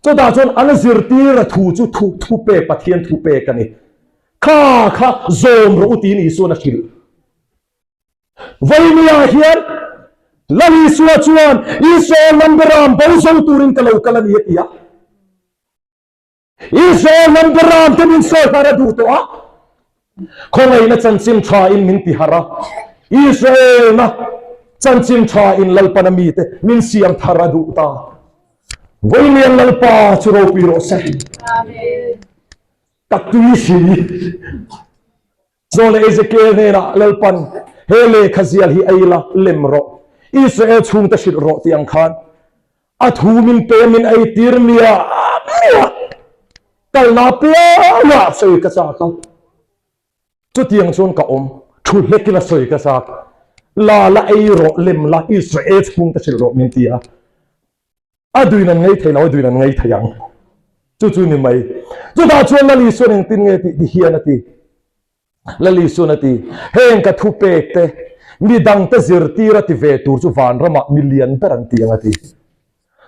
Speaker 2: chutah chuan an zirtir a thu chu thu thu pek Pathian thu pek a ni. Kha kha zawm rawh u tiin Isuan a hrilh. Vawinia hian Lal Isua chuan Israel lam beram bo zo turin ka lo kal a ni a ti a. Israel lam beram te min sawi har a duh tawh a, khawngaihna chanchin tha in min ti har a. Israel na chanchin tha in Lalpan a mite min siam thar a duh ta. Vawiin Lalpa chu ropui rawh se.
Speaker 3: Amen.
Speaker 2: Ka tui si. Zawle Ezekiel hnenah Lalpan he lehkha zial hi ei la, lem rawh. Israel chhungte hrilh rawh tih ang khan a thu min pe min ei tir miah miah. Kalna piangah sawi ka chak a. Chutiang chuan ka awm, thu hlekin a sawi ka chak. La la ei rawh, lem la, Israel chhungte hrilh rawh min ti a. A duin an ngei thei lo, a duin an ngei thei ang. Chu chu ni mai. Chutah chuan Lal Isuan engtin nge tih ti hian a ti. Lal Isuan a ti, Heng ka thupek te, mi dangte zirtir a ti ve tur chu vanramah mi lian ber an ti ang a ti.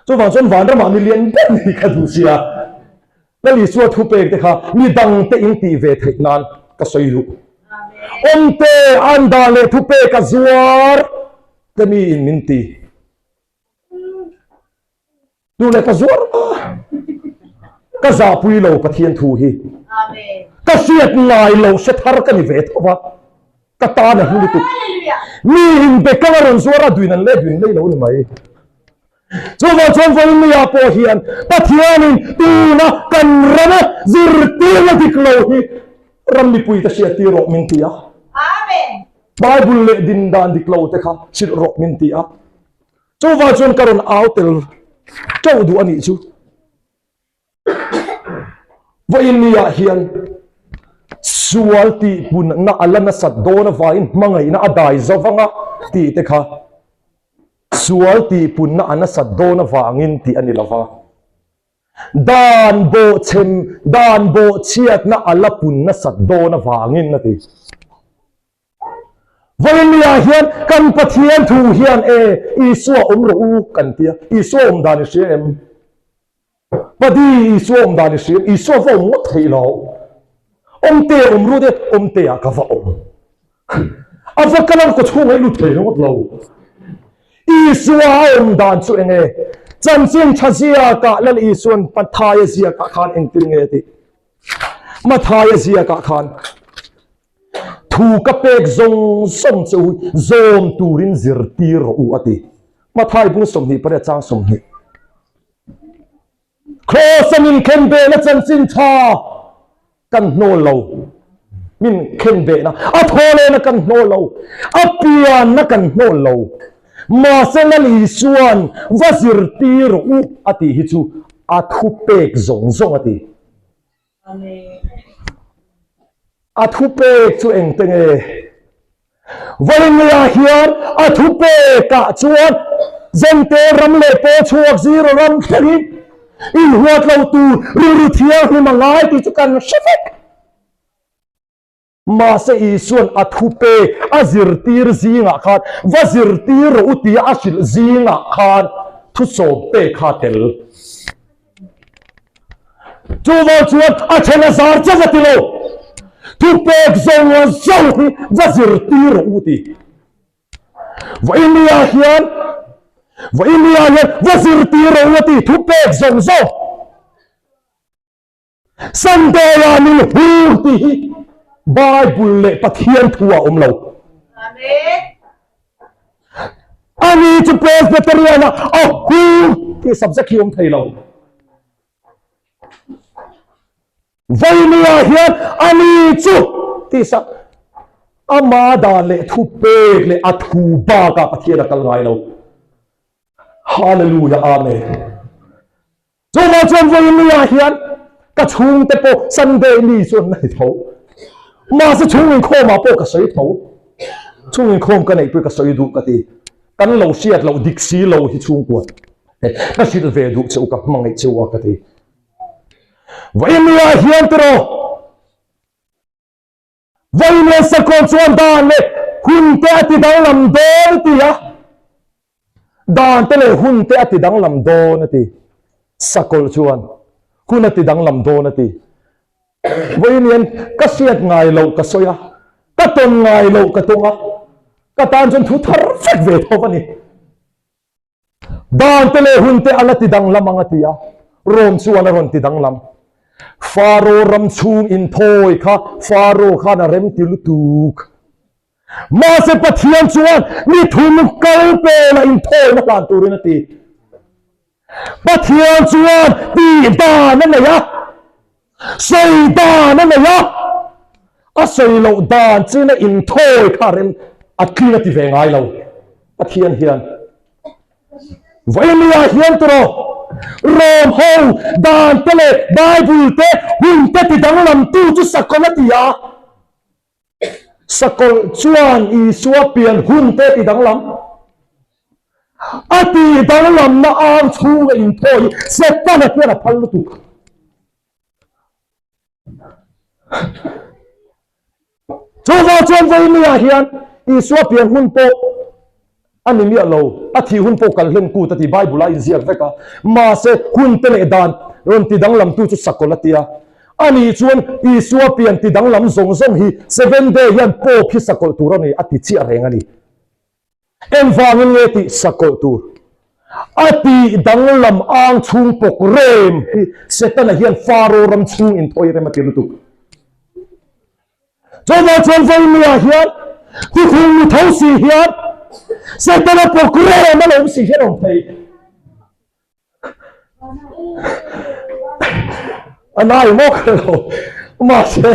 Speaker 2: Chuvang chuan vanramah mi lian ber ni ka duh sia. Lal Isua thupek te kha mi dangte in tih ve theih nan ka sawi duh. Awmte an dan leh thupek a zuar te miin min ti. Tu leh ka zuar a, ka zahpui lo Pathian thu hi. Ka hriat ngai lo hre thar ka ni ve tho va, ka tan a hlu lutuk. Mi in be kang a rawn zuar a, duin an leh duin lei lo ni mai. Chuvang chuan vawiin ni ah pawh hian Pathianin tuna kan rama zirtirna dik lo hi ram mipuite hriattir rawh min ti a. Bible leh din dan dik lo te kha hrilh rawh min ti a. Chuvang chuan ka rawn au tel teuh duh a nih chu. Vawiin ni ah hian sual tih punna a la nasat dawn avangin hmangaihna a dai zo vang a tih te kha sual tih punna a nasat dawn avangin tih a ni lo va. Dan bawhchhem, dan bawhchhiatna a la pun nasat dawn avangin a ti. Vawinia hian kan Pathian thu hian e Isua awm rawh u kan ti a, Isua awm dan i hria em? Padi Isua awm dan i hria em? Isua va awm ngawt theih lo. Awmte awm ru te, awmte ah ka va awm. A va kal ang kaw chhung ah i lut thei ringawt lo. Isua a awm dan chu eng e? Chanchin tha ziakah Lal Isuan Mathaia ziakah khan engtin nge a tih? Mathaia ziakah khan Thu ka pek zawng zawng che u zawm turin zirtir rawh u a ti. Mathai bung 28 chang 20. Kraws-a min khen behna chanchin tha kan hnawl lo. Min khen behna, a thaw lehna kan hnawl lo. A pianna kan hnawl lo. Mahse Lal Isuan va zirtir rawh u a tih hi chu a thu pek zawng zawng a ti. A thupek chu engte nge? Vawinia hian a thupekah chuan Zente ram leh pawl chhuak zero ram thlengin inhuat lo tur rilru thianghlim a ngai tih chu kan hre vek. Mahse Isuan a thupe a zirtir zingah khan va zirtir rawh u tia a hrilh zingah khan thusawm pe kha tel. Chuvang chuan a then a zar chauh a ti lo. Thupek zawng a zawng hi va zirtir rawh u ti. Vawinia hian Vawinia hian va zirtir rawh u a ti thupek zawng zawng. Sunday ah min hur tih hi Bible leh Pathian thu ah awm lo. Ani chu Presbyterian ah a hur tih subject hi awm thei lo. Vawinia ah hian ani chu tih sak ama dan leh thu pek leh a thu bak ah Pathian a kal ngai lo. Hallelujah Amen. Chuvang chuan vawiin ni ah hian ka chhungte pawh Sunday ni chuan na ni tho. Mahse chhung inkhawm ah pawh ka sawi tho. Chhung inkhawm ka neih pawh ka sawi duh ka ti. Kan lo hriat loh dik si lo hi chhungkua ka hrilh ve duh che u ka hmangaih che u a ka ti. Vawiin ni ah hian tiraw Vawiin leh sakawr chuan dan leh hun te a ti danglam dawn a ti a, dan te leh hun te a ti danglam dawn a ti. Sakawlh chuan hun a ti danglam dawn a ti. Vawiin hian ka hriat ngai loh ka sawi a, ka tawn ngai loh ka tawng a, ka tan chuan thu thar vek ve tho a ni. Dan te leh hun te a la ti danglam ang a ti a, Rom chuan a rawn ti danglam. Faro ram chhung inthawi kha Faro khan a rem ti lutuk. Mahse Pathian chuan ni thum kal pela inthawina hlan turin a ti. Pathian chuan tih dan a nei a, sawi dan a nei a, a sawi loh dan chin a inthawi kha rem a tling a ti ve ngai lo. Pathian hian Vawinia hian tawh Rom ho dan te leh Bible te hun te ti danglamtu chu sakawlh a ti a. Sakawlh chuan Isua pian hun te ti danglam. A ti danglamna ang chhunga inthawi hi Setana hian a phal lutuk. Chuvang chuan vawinia hian Isua pian hun pawh a ni miah lo, a thih hun pawh kal hlen kut a ti, Bible a inziak vek a, mahse hun te leh dan rawn ti danglamtu chu sakawlh a ti a. Ani chuan Isua pian ti danglam zawng zawng hi Seven Day hian Pope hi sakawlh tur a ni a ti chiah reng a ni. Engvangin nge tih sakawlh tur a tih danglam ang chhung pawk rem hi Setana hian Faro ram chhung inthawi rem a ti lutuk. Chuvang chuan vawinia hian tukhung mi tho si hian Setana pawk rem a lo awm si hian a awm thei. A nai maw ka lo. Mahse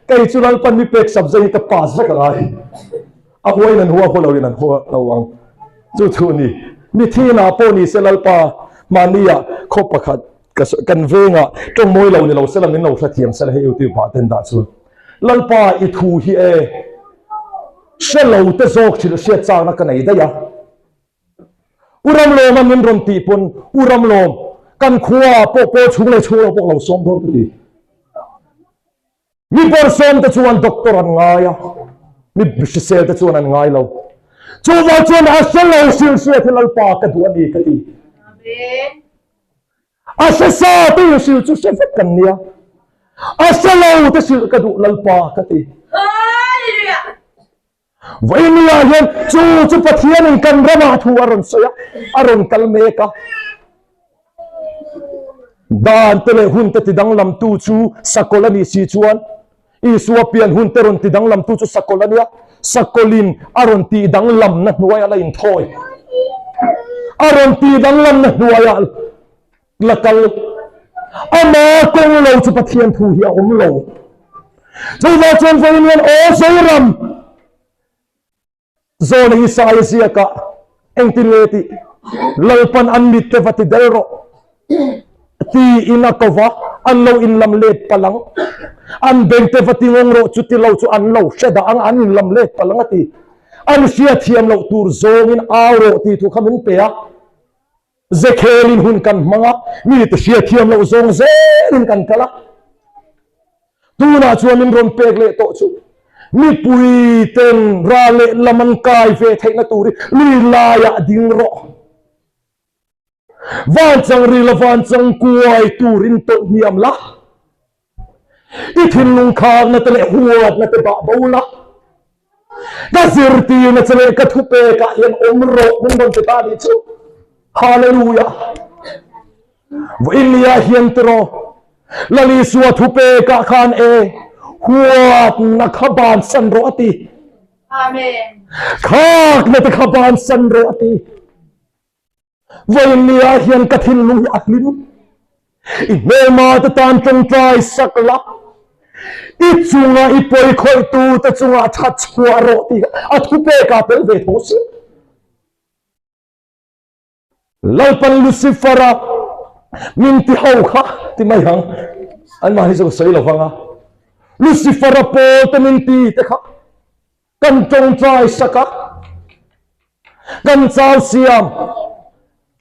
Speaker 2: kei chu Lalpan mi pek sap zai hi ka pass vek angai. A huain an hua hua loin an hua lo ang. Chu chu ni. Mithi inah pawh ni se Lalpa mahnia khaw pakhat Ka kan vengah tawng mawi lo ni lo sela min lo hrethiam sela hei YouTube ah ten dah chuan Lalpa i thu hi e hre lo te zawk thil hriat chakna ka nei daih a U Ramlawma min rawn tih pawn U Ramlawm kan khua ah pawh pawl chhung leh chhung lo pawh ka lo sawm dawn ka ti. Mi bawrhsawm te chuan doctor an ngai a, mi hrisel te chuan an ngai lo. Chuvang chuan a hre lo hrilh hriat hi Lalpa ka duh a ni ka ti. A hre sa te in hrilh chu hre vek kan nia. A hre lo te hrilh ka duh Lalpa ka ti. Vawinia hian chu chu Pathianin kan ramah thu a rawn sawi a, a rawn kal mek a. Dan te leh hun te tidanglamtu chu sakawlh a nih si chuan Isua pian hun te rawn tidanglamtu chu sakawlh a nia. Sakawlhin a rawn tihdanglamna hnuaiah la inthawi. A rawn tihdanglamna hnuaiah la kal. Ama kawng lo chu Pathian thu hi a awm lo. Chuvang chuan vawiin hian aw Zoram zawna Isaia ziakah engtin nge tih Lalpan an mit te va ti del rawh tiin a ko va, an lo inlam let palh ang. An beng te va ti ngawng rawh chuti lo chu an lo hre dah ang, an inlam let palh ang a ti. An hriathiam loh tur zawngin au rawh tih thu kha min pe a. Zekhelin hun kan hmang a, mite hriathiam loh zawng zelin kan kal a. Tunah chuan min rawn pek leh tawh chu mipui ten ral leh lam an kai ve theihna turin lui laiah ding rawh. Van chang ri la van chang kuai turin tawlh hniam la. I thinlung khakna te leh huatna te bah bo la. Ka zirtirna che leh ka thupekah hian awm rawh min rawn ti ta nih chu. Hallelujah! Vawiinniah hian tiraw Lal Isua thupekah khan e huatna kha bansan rawh a ti.
Speaker 3: Amen.
Speaker 2: Khakna te kha bansan rawh a ti. Vawiinniah hian ka thinlung hi a hlim. I hmelma te tan tawngtai sak la, i chunga i pawi khawihtu te chungah that chhuah rawh tih a thupek ah tel ve tho si. Lalpan Lucifer-a min ti ho kha ti mai ang, anmahni chu ka sawi lo vang a, Lucifer-a pawl te min ti te kha Kan tawngtai sak a, kan chau siam.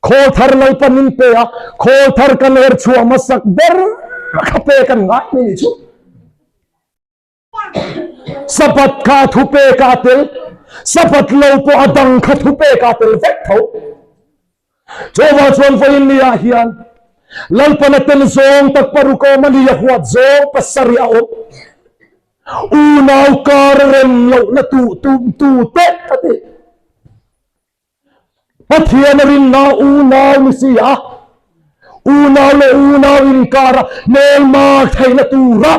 Speaker 2: Khawl thar Lalpan min pe a, khawl thar kan her chhuah hmasak ber kha pe kan ngai mai ni chu. Sabbath kha a thu pek a tel, Sabbath lo pawh a dang kha thu pek a tel vek tho. Chuvang chuan vawiin ni ah hian Lalpan a tel zawng tak paruk a awm a ni, a huat zawng pasarih a awm. Unau kar rem lohna tuh tum tu te a ti. Pathian a rinna unau ni si a, unau leh unau inkara hmelma theihna tura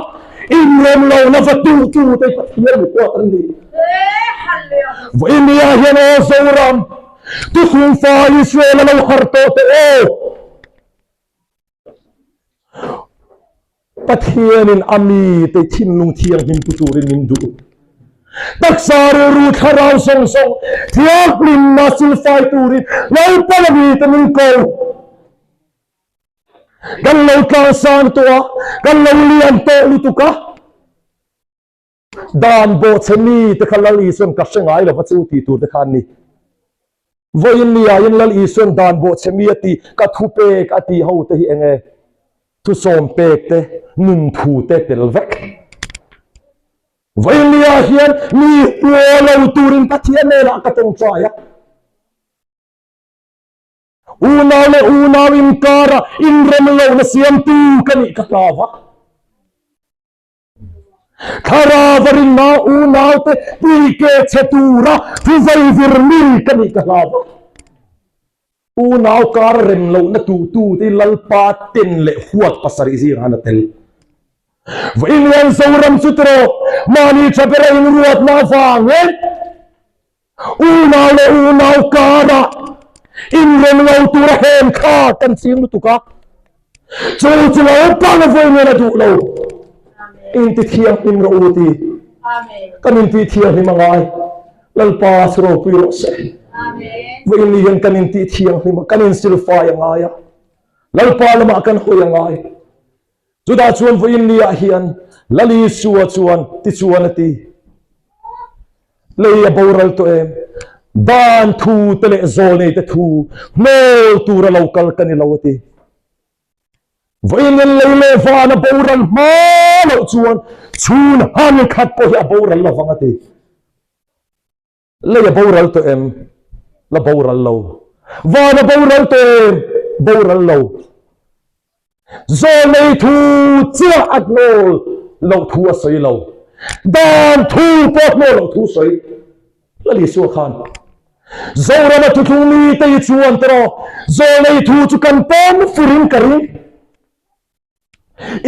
Speaker 2: inrem lohna va tuh tu te Pathian mi huat an ni. Vawiin ah hian aw Zoram, Tuchhung fa Israel a lo har tawh teh aw. Pathianin a mite thinlung thianghlim pu turin min duh. Taksa rilru thlarau zawng zawng thianghlimna silfai turin Lalpan a mite min ko. Kan lo tlangsang tawh a, kan lo lian tawh lutuk a. Dan bawhchhe mi te kha Lal Isuan ka hre ngai lova chu tih tur te kha an ni. Vawiin ni ah hian Lal Isuan dan bawhchhe mi a tih, ka thu pek a tih ho te hi eng nge? Thusawm pek te, nun thu te tel vek. Vawiin ni ah hian mi hua lo turin Pathian hnenah ka tawngtai a. Unau leh unau inkara inrem lohna siamtu ka nih ka hlau a. Thlarau a rinna unaute tike chhe tura thuvei vir mi ka nih ka hlau a. Unau kar rem lohna tuhtute Lalpa ten leh huat pasarih zingah an a tel. Vawiin hian Zoram chu tiraw mahni tha bera inruatna avangin unau leh unau karah inrem lo tura hem kha kan ching lutuk a, chu chu lo pang vawiin hian a duh lo. Inti thianghlim rawh u ti. Kan inti thianghlim a ngai. Lalpa chu ropui rawh se. Vawiin ni hian kan inti thianghlim a, kan insilfai a ngai a. Lalpa lamah kan hawi a ngai. Chutah chuan vawiin ni ah hian Lal Isua chuan tichuan a ti, Lei a boral tawh em? Dan thu te leh zawlnei te thu hnawl tur a lo kal ka ni lo a ti. Vawiin in lei leh van a boral hma loh chuan chhun han khat pawh hi a boral lovang a ti. Lei a boral tawh em? La boral lo. Van a boral tawh em? Boral lo. Zawlnei thu chiah a hnawl loh thu a sawi lo. Dan thu pawh a hnawl loh thu sawi. Lal Isua khan Zorama thuthlung mite hi chuan tawh zawlnei thu chu kan pawm furin ka ring.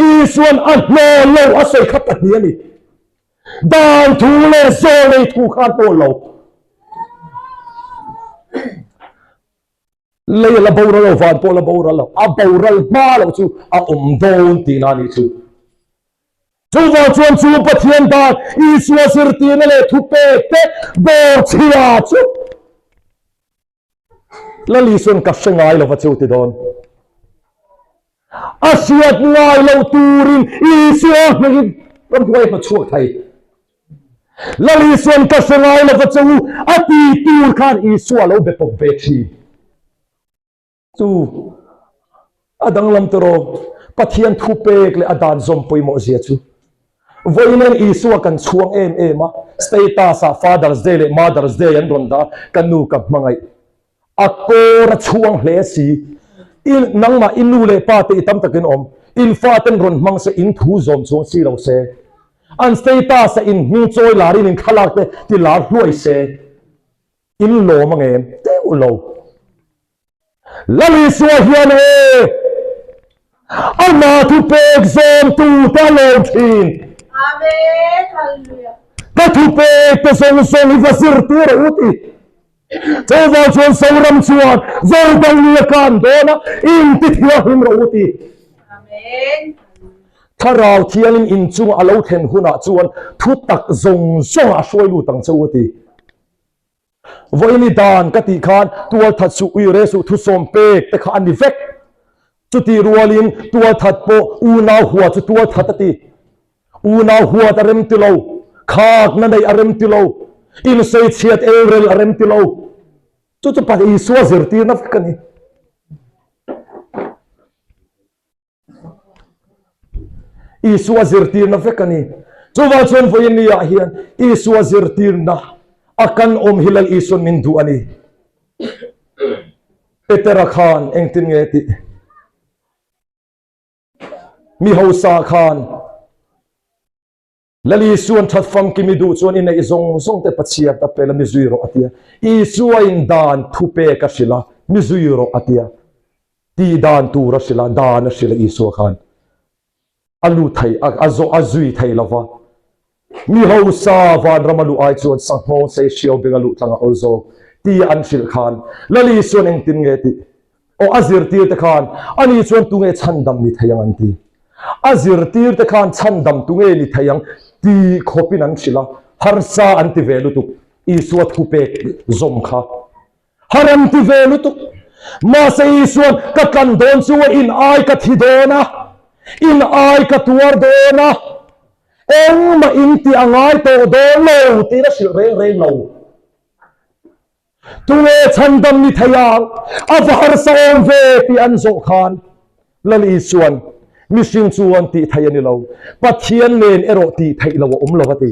Speaker 2: Isuan a hnawl lo a sawi kha pahnih a ni. Dan thu leh zawlnei thu kha an hnawl lo. Lei a la boral lo, van pawh a la boral lo, a boral hma loh chu a awm dawn tihna a nih chu. Chuvang chuan chu Pathian dan Isua zirtirna leh thupek te bawrchhia chu Lal Isuan ka hre ngai lova chu ti dawn. A hriat ngai lo turin Isua hmangin ramhuai hma chhuak thei. Lal Isuan ka hre ngai lova chu a ti tur khan Isua lo be pawp ve thin. Chu a danglam tawh Pathian thu pek leh a dan zawm pawimawh zia chu. Vawiin Isua kan chhuang em em a, status ah Father's Day leh Mother's Day an rawn dah a, ka nu ka hmangaih. A kawr a chhuang hle si. I nangmah i nu leh pa te i tam takin awm. In fa ten rawn hmang se, in thu zawm chuang si lo se. An status ah in hming chawi larin in thlalak te ti lar hluai se. In lawm ang em? Deuh lo. Lal Isua hian e, Ama thu pek zawm tu te a lawm thin.
Speaker 3: Amen. Hallelujah.
Speaker 2: Ka thu pek te zawng zawng hi va zir tir a u ti. Chuvang chuan Zoram chuan Jordan lui a kan dawn a, in ti thianghlim rawh u ti.
Speaker 3: Amen.
Speaker 2: Thlarau thiangin in chunga a lo thlen hunah chuan thu tak zawng zawngah a hruai lut ang che u a ti. Vawiin i dan ka tih khan tualthat suh, uire suh, thusawm pek te kha a ni vek. Chutih rualin tualthat pawh unau hua chu tualthat a ti. Unau huat a rem ti lo, khakna neih a rem ti lo, insawi chhiat elrel a rem ti lo. Chu chu Pathian Isua zirtirna vek a ni. Isua zirtirna vek a ni. Chuvang chuan vawiin ni ah hian Isua zirtirna a kan awm hi Lal Isuan min duh a ni. Petera khan engtin nge tih? Mi hausa khan Lal Isuan that famkim i duh chuan i neih zawng zawng te Pathian ta pela mi zui rawh a tia. Isua in dan thu pek a hrilh a, mi zui rawh a tia. Tih dan tur a hrilh a, dan a hrilh a Isua khan. A lut thei, a zawh, a zui thei lo va. Mi hausa vanrama luh ai chuan sanghawng sei hriau benga luh tlang a awl zawk tia an hrilh khan Lal Isuan engtin nge tih aw a zirtirte khan ani chuan tunge chhandam ni thei ang an ti. A zirtirte khan chhandam tunge ni thei ang tih khawpin an hrilh a, harsa an ti ve lutuk Isua thupek zawm kha. Har an ti ve lutuk. Mahse Isuan ka tlan dawn chu a in ai ka thi dawn a, in ai ka tuar dawn a, engmah in tih a ngai tawh dawn lo tiin a hrilh reng reng lo. Tunge chhandam ni thei ang, a va harsa awm ve tih an zawh khan Lal Isuan mihring chuan tih theih a ni lo, Pathian nen erawh tih theih lo a awm lo a ti.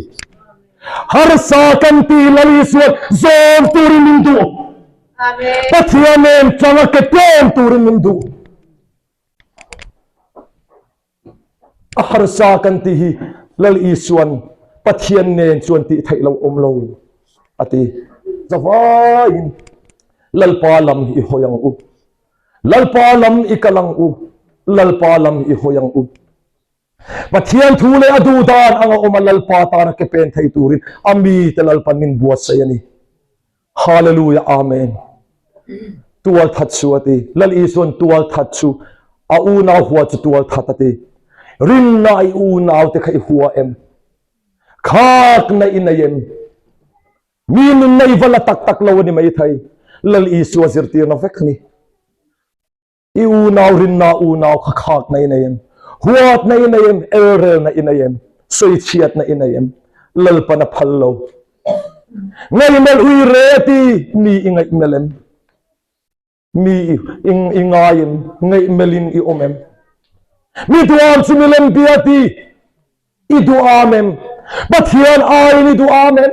Speaker 2: Harsa kan tih Lal Isuan zawm turin min duh. Pathian nen tanga ke tlawm turin min duh. A harsa kan tih hi Lal Isuan Pathian nen chuan tih theih lo awm lo a ti. Zavaiin Lalpa lam i hawi ang u. Lalpa lam i kal ang u, Lalpa lam i hawi ang u. Pathian thu leh a duh dan anga awm a Lalpa tana ke pen thei turin a mite Lalpan min buatsaih a ni. Hallelujah Amen. Tual that chu a ti. Lal Isuan tual that chu a unau hua chu tual that a ti. Rinna i unau te kha i hua em? Khak na i nei em? Mi nun nei va la tak tak lo a ni maithei. Lal Isua zirtirna vek a ni. I unau rinna unau kha khakna i nei em? Huatna i nei em? Elrelna i nei em? Sawichhiatna i nei em? Lalpan a phal lo. Ngaihmelh ui re ti mi i ngaihmelh em? Mi i ngai em? Ngaihmelhin i awm em? Mi duham chu milem bia ti i duham em? Pathian aiin i duham em?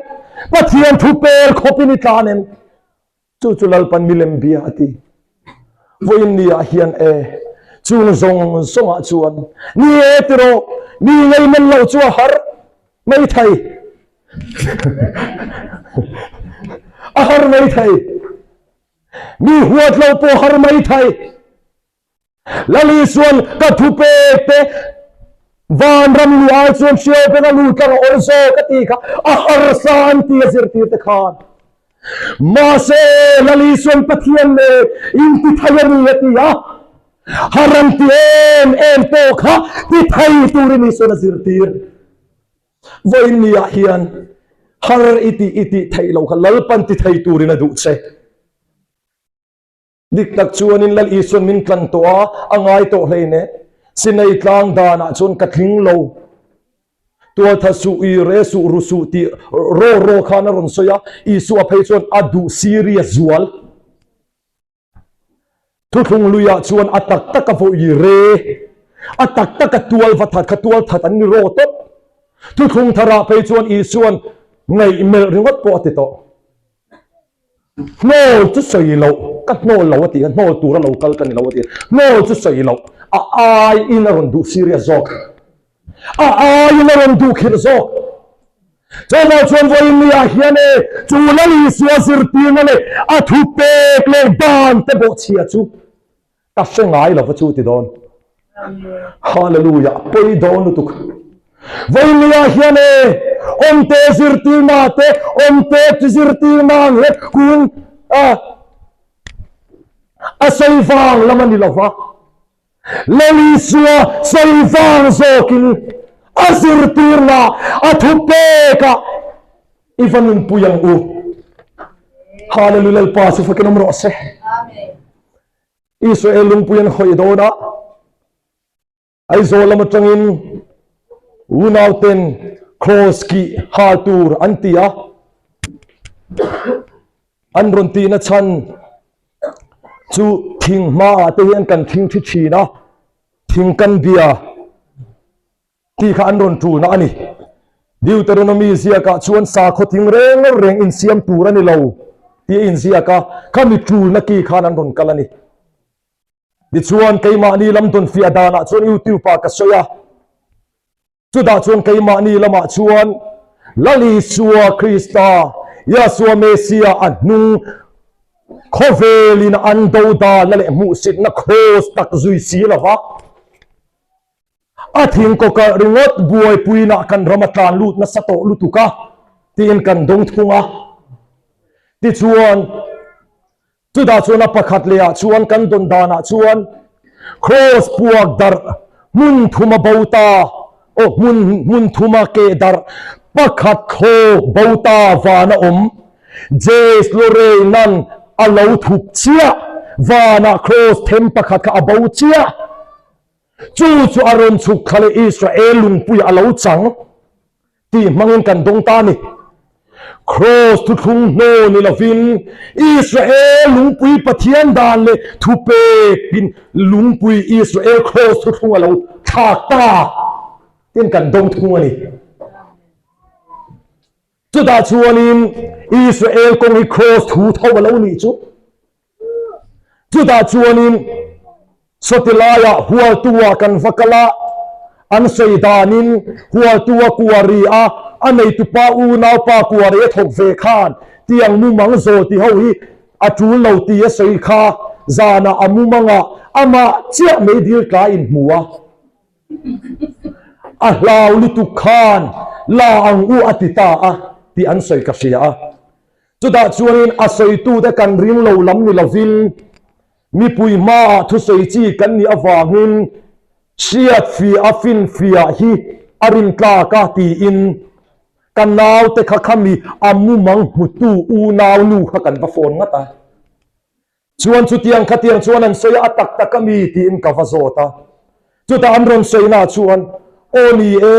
Speaker 2: Pathian thu per khawpin i tlan em? Chu chu Lalpan milem bia a ti. Vawiin ni ah hian e, chung zawng zawngah chuan ni e tiraw, mi ngeimen lo chu a har mai thei. A har mai thei. Mi huat lo pawh har mai thei. Lal Isuan ka thu pek te vanram lu ai chuan hriau peng a lu tlang a awl zawk a ti kha a harsa an ti a zirtir te khan. Mahse Lal Isuan Pathian leh inti thei a ni a ti a, har an ti em em pawh kha ti thei turin Isuan a zirtir. Vawiin ni ah hian har i tih i tih theih lo kha Lalpan ti thei turin a duh che. Dik tak chuanin Lal Isuan min tlan tawh a, a ngai tawh hlein e. Sinai tlang danah chuan ka tling lo. Tualtha suh, i re suh, ru suh tih raw raw khan a rawn sawi a, Isua phei chuan a duh serious zual. Thuthlung luiah chuan a tak taka vawi re, a tak taka tual va that kha tual that an ni raw tawp. Thuthlung tharah phei chuan Isuan ngaihmelh ringawt pawh a ti tawh. Hnawl chu sawi loh, ka hnawl lo a ti a, hnawl tura lo kal ka ni lo a ti a, hnawl chu sawi loh, a aiin a rawn duh serious zawk. A aiin a rawn duh khirh zawk. Chuvang chuan vawiin ni ah hian e, chu Lal Isua zirtirna leh a thupek leh dan te bawhchhia chu ka hre ngai lova chu ti dawn. Hallelujah, pawi dawn lutuk. Vawiin ni ah hian e, awmte zirtirna te, awmte zirtirna ang hian kung a a sawi vang lam a ni lova. Lal Isua sawi vang zawkin a zirtirna a thu pekah i va nunpui ang u. Hallelujah Lalpa chu fakin awm rawh se. Israel lungpui an hawi dawn a, Aizawl lam atangin unauten cross kih hal tur an ti a, An rawn tihna chhan chu thing hmaah te hian kan thing thi thin a, thing kan bia tih kha an rawn tulna a ni. Deuteronomy ziakah chuan sakhaw thing reng reng insiam tur a ni lo tih a inziak a, khami tulna ki khan an rawn kal a ni. Tichuan keimahni lam dawnfiah danah chuan YouTube ah ka sawi a. Chutah chuan keimahni lamah chuan Lal Isua Krista, Yahshua Messiah a hnung khawvelin an do danna leh hmuhsitna kraws tak zui si lova A thing kawkalh ringawt buaipuina kan ram a tlan lut nasa tawh lutuk a tiin kan dawng thung a. Tichuan, chutah chuan a pakhat lehah chuan kan dawn danah chuan Kraws puak darh hmun thuma bo ta, aw hmun hmun thuma keh darh pakhat thlawk bo ta van a awm. Jace Lorraine-a'n a lo thup chiah vanah Kraws them pakhat kha a bo chiah. Chu chu a rawn chhuk thla leh Israel lungpuiah a lo chang tih hmangin kan dawng ta a ni. Kraws thuthlung hnaw ni lovin Israel lungpui Pathian dan leh thupekin lungpui Israel kraws thuthlung a lo thlak ta tiin kan dawng thung a ni. Chutah chuanin Israel kawng hi kraws thu tho a lo nih chu. Chutah chuanin sawti laiah hualtua kan va kal a, an sawi danin hualtua kuari a, a neitupa unaupa kuari a thawk ve khan tiang mumang zawl ti ho hi a tul lo ti a sawi kha zanah a mumangah amah chiah meidil tla inhmu a. A hlau lutuk khan la ang u a ti ta a tih an sawi ka hria a. Chutah chuanin a sawitute kan ring lo lam ni lovin mipui hmaah thusawi chi kan nih avangin hriat fiah a finfiah hi a rintlak a tiin ka naute kha khami a mumang hmutu unau nu kha kan va phone ngat a. Chuan chutiang khatiang chuan an sawi a, a tak tak a mi tiin ka va zawt a. Chutah an rawn sawina chuan, Aw ni e,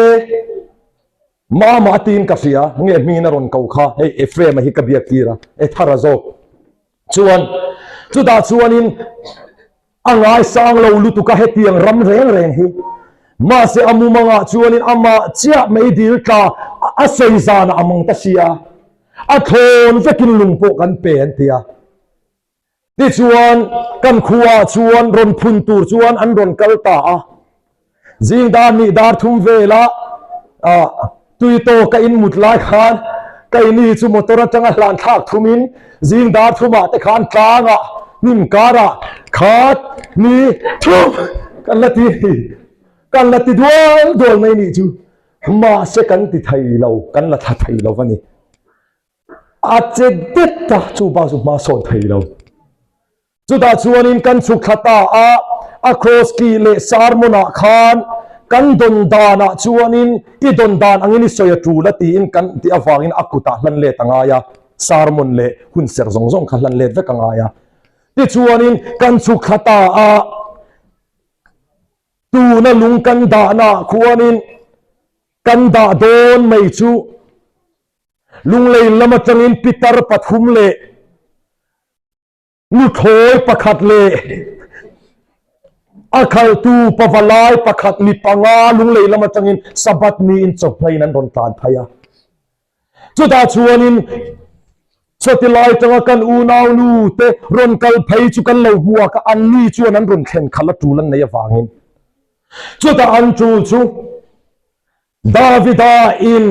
Speaker 2: Mama tiin ka hria, nge hmingin a rawn ko kha, hei Ephraim-a hi ka biak tir a, Ethara zawk. Chuan chutah chuanin a ngaisang lo lutuk a hetiang ram reng reng hi. Mahse a mumangah chuanin amah chiah meidil tla a sawi zanah a mang ta sia, a thlawn vekin lung pawh kan pe an ti a. Tichuan, kan khuaah chuan rawn phun tur chuan an rawn kal ta a. Zing dar hnih dar thum velah tui tawk a inmut lai khan keini chu motor atanga hlan thlak thumin zing dar thumah te khan tlangah hnim karah khat ni thum kan la ti kan la ti dual dual mai nih chu. Mahse kan ti thei lo, kan la thla thei lo a ni. A che det a, chu bak chu hma sawn thei lo. Chutah chuanin kan chhuk thla ta a, a cross kih leh sermon ah khan kan dawn danah chuanin i dawn dan angin i sawi a tul a tiin kan tih avangin a kutah hlan let a ngai a, sermon leh hunserh zawng zawng kha hlan let vek a ngai a. Tichuanin kan chhuk thla ta a, tuna lung kan dahnaah khuanin kan dah dawn mai chu Lunglei lam atangin pitar pathum leh nuthlawi pakhat leh a khaltu pavalai pakhat mi panga lunglei lam atangin Sabbath niin chawhmaiin an rawn tlan phei a. Chutah chuanin chawti lai atanga kan unau nu te rawn kal phei chu kan lo hmuak a, anni chuan an rawn thlen khalh a tul an nei avangin chutah an tul chu Davida in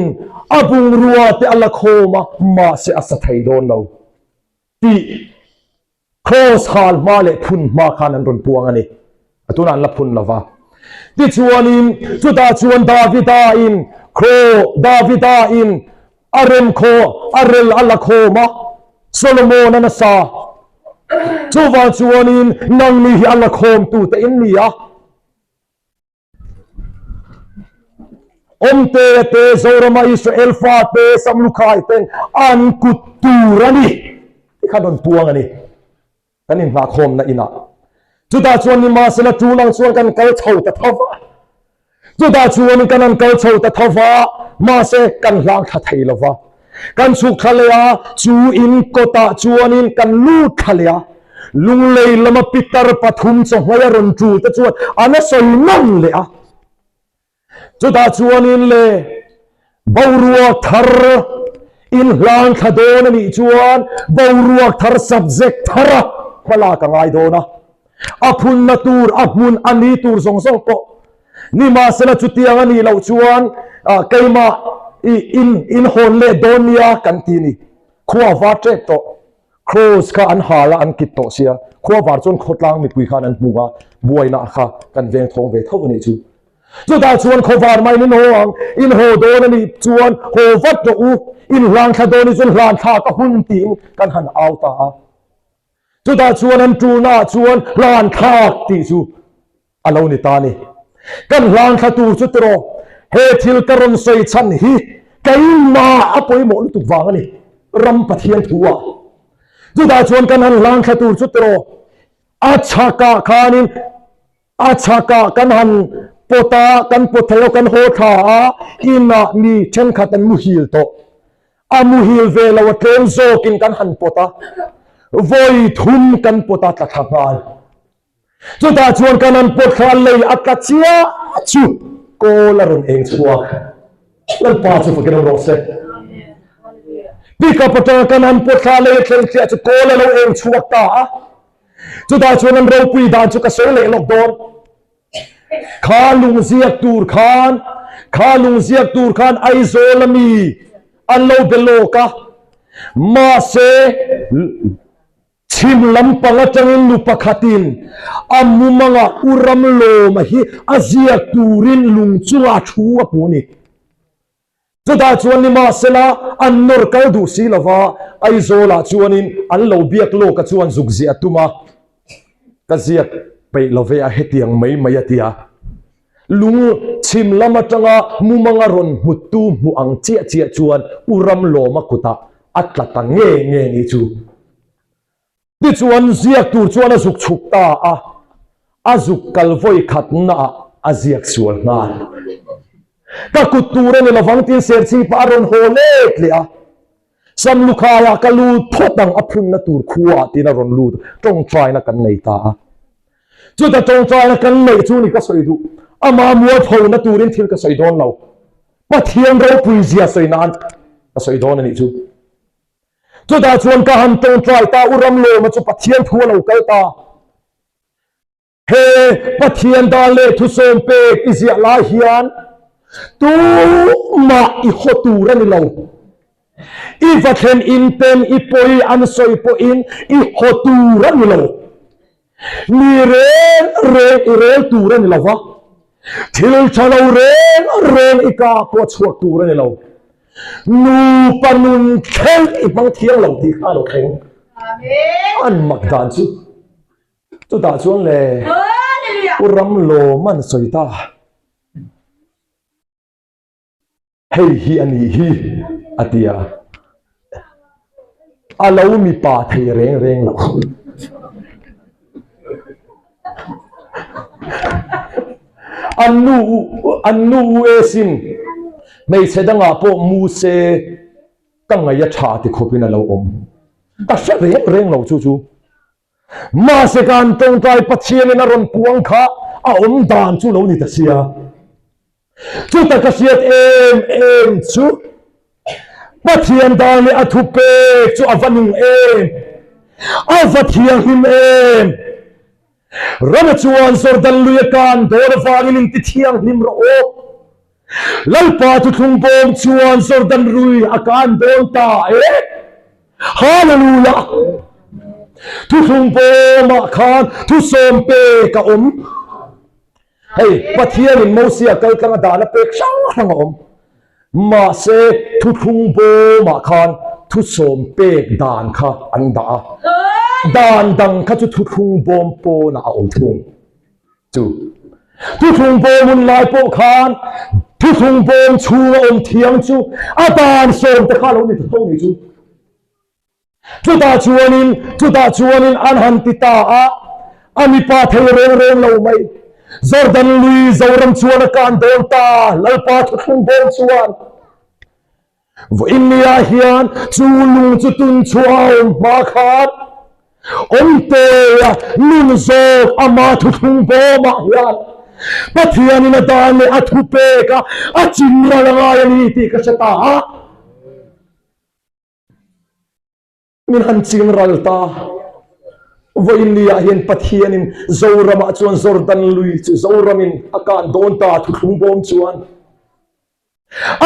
Speaker 2: a bungrua te a la khawm a, mahse a sa thei dawn lo tih Kraws hal hma leh phun hma khan an rawn puang a ni. A tunah an la phun lo va. Tichuanin chutah chuan Davida in Kraw Davida in a rem khaw a rel a la khawm a, Solomon a nasa. Chuvang chuanin nangni hi a la khawmtute in ni a. Awmtea te, Zorama Israel fate, Samlukhai ten an kut tur a ni tih kha rawn puang a ni. Kan inhnahkhawmna inah. Chutah chuan nimahsela tul ang chuan kan kal chho ta tho va. Chutah chuan kan an kal chho ta tho va, mahse kan hlang thla thei lo va. Kan chhuk thla leh a, chu in kawtah chuanin kan lut thla leh a. Lunglei lama pitar pathum chawhmai a rawn tul te chuan an a sawi nawn leh a. Chutah chuanin le boruak thar inhlan thla dawn a nih chuan boruak thar subject thara hmalak a ngai dawn a. A phunna tur, a hmun a ni tur zawng zawng pawh nimahsela chutiang a nih loh chuan keimah i in inhawn leh dawn nia kan ti a ni. Khua var tep tawh. Cross kha an hal a, an kit tawh sia. Khua var chuan khawtlang mipui khan an hmu a, buaina kha kan veng thawng ve tho a nih chu. Chutah chuan khawvar maiin in haw ang, in haw dawn a nih chuan haw vat rawh u, in hlang thla dawn hi chuan hlan thlak a hun tiin kan han au ta a. Chutah chuan an tulnaah chuan hlan thlak tih chu a lo ni ta a ni. Kan hlan thla tur chu tiraw, he thil ka rawn sawi chhan hi keimah a pawimawh lutuk vang a ni, ram Pathian thu ah. Chutah chuan kan han hlan thla tur chu tiraw, a chhakah khanin A chhakah kan han pawt a, kan pawt thei lo, kan haw thla a, inah mi thenkhat an muhil tawh. A muhil ve lo a tlem zawkin kan han pawt a, vawi thum kan pawt a tla thla nghal. Chutah chuan kan han pawt thla lei a tla chiah chu kawl a rawn eng chhuak. Lalpa chu fakin awm rawh se. Pickup atanga kan han pawt thla lei a thleng chiah chu kawl a lo eng chhuak ta a. Chutah chuan an ropui dan chu ka sawi leh lawk dawn. Kha lung ziak tur khan, kha lung ziak tur khan Aizawl ami an lo be lawk a. Mahse, chhim lampang atangin nu pakhatin a mumanga U Ramlawma hi a ziak turin lung chunga thu a hmu a ni. Chutah chuan nimahsela an nawr kal duh si lova, Aizawlah chuanin an lo biak lawka chuan zuk ziah a tum a, ka ziak peih lo ve a hetiang mai mai a ti a. Lung chhim lam atanga mumanga rawn hmuttu hmuh ang chiah chiah chuan U Ramlawma kutah a tla ta nge nge ni chu. Tichuan ziak tur chuan a zuk chhuk ta a, a zuk kal vawi khatnaah a ziak sual nghal. Ka kut tur a ni lovang tiin Serchhipa a rawn haw let leh a, Samlukhaiah ka lut phawt ang a phunna tur khuaah tiin a rawn lut a, tawngtaina kan nei ta a. Chuta tawngtaina kan neih chu ni ka sawi duh, ama mualphona turin thil ka sawi dawn lo, Pathian ropui zia sawi nan ka sawi dawn a nih chu. Chutah chuan ka han tawngtai ta, U Ramlawma chu Pathian thu a lo kal ta. He Pathian dan leh thusawm pek i ziah lai hian tumah i haw tur a ni lo. I va thlen in ten i pawi an sawi pawhin i haw tur a ni lo. Mi reng reng i rel tur a ni lo va, thil tha lo reng reng i ka pawh a chhuak tur a ni lo. Nupa nun thleng i hmang thiang lo tih kha a lo thleng. An mak dan chu chutah chuan le U Ramlawm an sawi ta. Hei hi a nih hi, a ti a. A lo mipa thei reng reng lo. An nu an nu US in hmeichhe dangah pawh mu se ka ngaih a tha ti khawpin a lo awm. Ka hre reng reng lo chu chu. Mahse kan tawngtai Pathianin a rawn puang kha a awm dan chu lo ni ta sia. Chuta ka hriat em em chu Pathian dan leh a thupek chu a va nung em, a va thianghlim em. Rama chuan Jordan lui a kan dawn avangin inti thianghlim rawh aw. Lalpa thuthlung bawm chuan Jordan rui a kan dawn ta e. Hallelujah! Thuthlung bawmah khan thusawm pek a awm. Hei, Pathianin Mosia kal tlanga dahna pek hrang hrang a awm. Mahse, thuthlung bawmah khan thusawm pek dan kha an dah a. Dan dang kha chu thuthlung bawm pawnah a awm thung. Chu thuthlung bawm hun lai pawh khan thuthlung bawm chhunga awm thiang chu a dan sawm te kha a lo ni ta tho ni chu. Chutah chuanin chutah chuanin an han ti ta a, a mipa thei reng reng lo mai. Jordan lui Zoram chuan a kan dawn ta, Lalpa thuthlung bawm chuan. Vawiinniah hian chu lung chu tun chhuah a awm hma khan Awmtea nun zawk ama thuthlung bawmah hian Pathianin a dan leh a thupek a, a chinral a ngai a ni tih ka hre ta a. Min han ching ral ta. Vawiinniah hian Pathianin Zoramah chuan Jordan lui chu Zoramin a kan dawn ta thuthlung bawm chuan.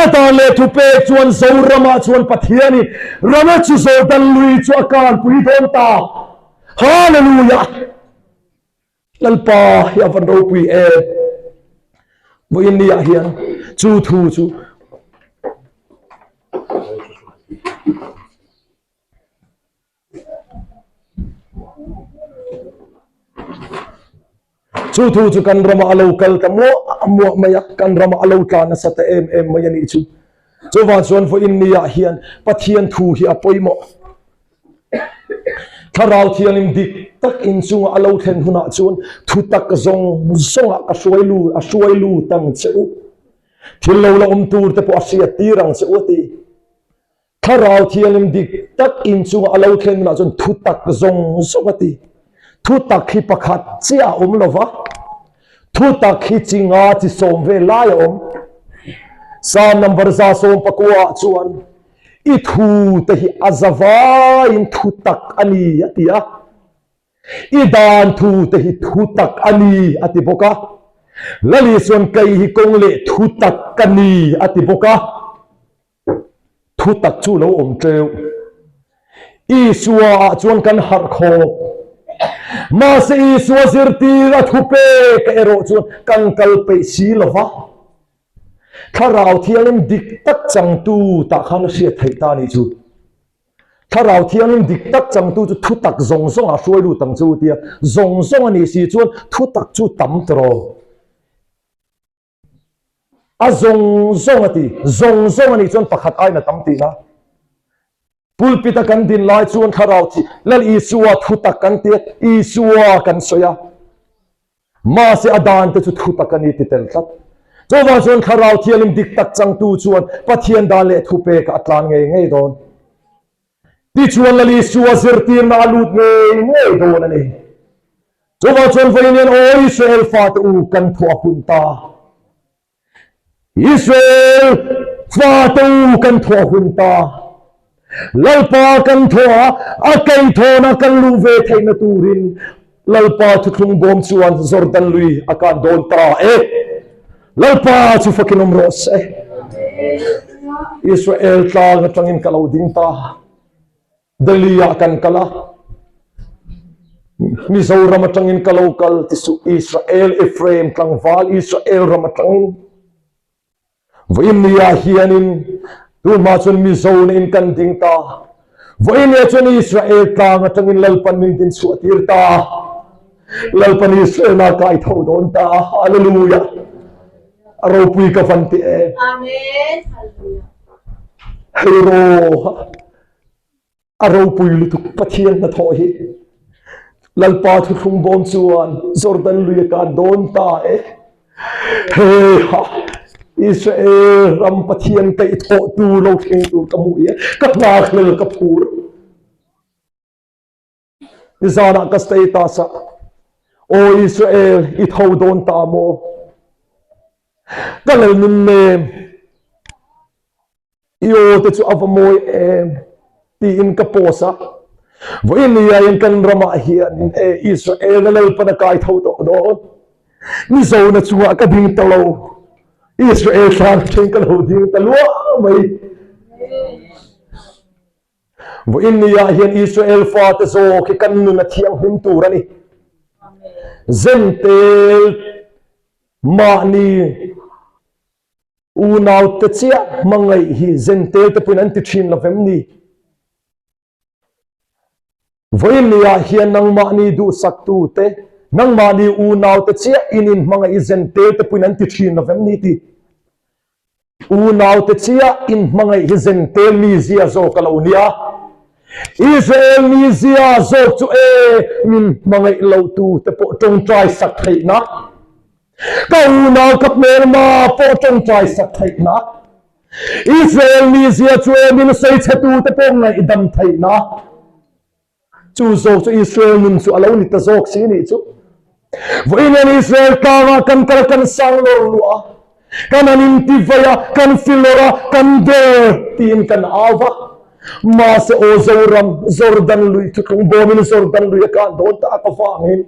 Speaker 2: A dan leh thupek chuan Zoramah chuan Pathianin rama chu Jordan lui chu a kanpui dawn ta. Hallelujah! Lalpa hi a van ropui em. Vawiin ni ah hian chu thu chu Chu thu chu kan ramah a lo kal ta muah muah mai a, kan ramah a lo tla nasa ta em em mai a nih chu. Chuvang chuan vawiin ni ah hian Pathian thu hi a pawimawh. Thlarau Thianghlim dik tak inchunga a lo thlen hunah chuan thu tak zawng zawngah ka hruai lu a hruai lut ang che u. Thil lo la awm tur te pawh a hriat tir ang che u a ti. Thlarau Thianghlim dik tak inchunga a lo thlen hunah chuan thu tak zawng zawng a ti. Thu tak hi pakhat chiah a awm lo va, thu tak hi chi nga chi sawm vel lai a awm. Psalm number 119 ah chuan I thu te hi a za vaiin thu tak a ni a ti a. I dan thu te hi thu tak a ni a ti bawk a. Lali chuan kei hi kawng leh thu tak ka ni a ti bawk a. Thu tak chu lo awm teuh. Isua ah chuan kan harh khawp. Mahse Isua zirtir a thu pek erawh chuan kan kal peih si lo va. Thlarau Thianghlim dik tak changtu tah khan a hriat theih ta nih chu. Thlarau Thianghlim dik tak changtu chu thu tak zawng zawng ah hruai lut ang chu tia zawng zawng a nih si chuan thu tak chu tam tawh. A zawng zawng a ti, zawng zawng a nih chuan pakhat aiin a tam tihna. Pulpit a kan din lai chuan thlarau thi Lal Isua thu tak kan ti a, Isua kan sawi a. Mahse a dan te chu thu tak a ni ti tel tlat. Chuvang chuan thlarau thianghlim dik tak changtu chuan Pathian dan leh thupek a tlan ngei ngei dawn. Tichuan Lal Isua zirtirna a lut ngei ngei dawn a ni. Chuvang chuan vawiin hian aw Israel fate u kan thawh a hun ta. Israel fate u kan thawh a hun ta. Lalpa kan thawh a, a keithawna kan luh ve theihna turin Lalpa thuthlung bawm chuan Jordan lui a kan dawn ta e. Lalpa chu fakin awm rawh se. Israel tlang atangin ka lo ding ta. Delhi ah kan kal a, Mizoram atangin ka lo kal ti suh, Israel Ephraim tlangval Israel ram atangin. Vawiin ni ah hianin tunhma chuan Mizo na in kan ding ta. Vawiin ni ah chuan Israel tlang atangin Lalpan min din chhuah tir ta. Lalpan Israel na kai tho dawn ta. Hallelujah. A ropui ka van ti em.
Speaker 3: Amen. Hallelujah.
Speaker 2: Hei ro. A ropui lutuk Pathian hnathawh hi Lalpa thuthlung bawm chuan Jordan lui a kan dawn ta e. He ha Israel ram Pathian kaihthawh tu lo thleng tur ka hmuh hi ka nghakhlel ka phur. Nizanah ka status ah Aw Israel i tho dawn ta maw? Ka lal nun nem i aw te chu a va mawi em tiin ka post a. Vawiin ni ah hian kan ramah hian e Israel a Lalpan a kai tho tawh dawn. Mizona chungah ka ding ta lo. Israel thlang thleng ka lo ding ta luah mai. Vawiin ni ah hian Israel fate zawk hi kan nun a thianghlim tur a ni. Zentel mahni unaute chiah hmangaih hi zentel te pawhin an ti thin lo vem ni? Vawiin ni ah hian nangmahni duhsaktute, nangmahni unaute chiah in inhmangaih hi zentel te pawhin an ti thin lo vem ni tih? Unaute chiah inhmangaih hi Zentel mizia zawk a lo nia. Israel mizia zawk chu e min hmangaih lo tu te pawh tawngtai sak theihna, ka unau ka hmelma pawh tawngtai sak theihna, Israel mizia chu e min sawichhe tu te pawh ngaihdam theihna, chu zawk chu Israel nun chu a lo ni ta zawk si nih chu. Vawiin hian Israel tlangah kan kal kan sang lawr luah a, kan han inti vai a, kan filawr a, kan der tiin kan au va. Mahse aw Zoram, Jordan lui thutlung bawmin Jordan lui a kan dawn ta ak avangin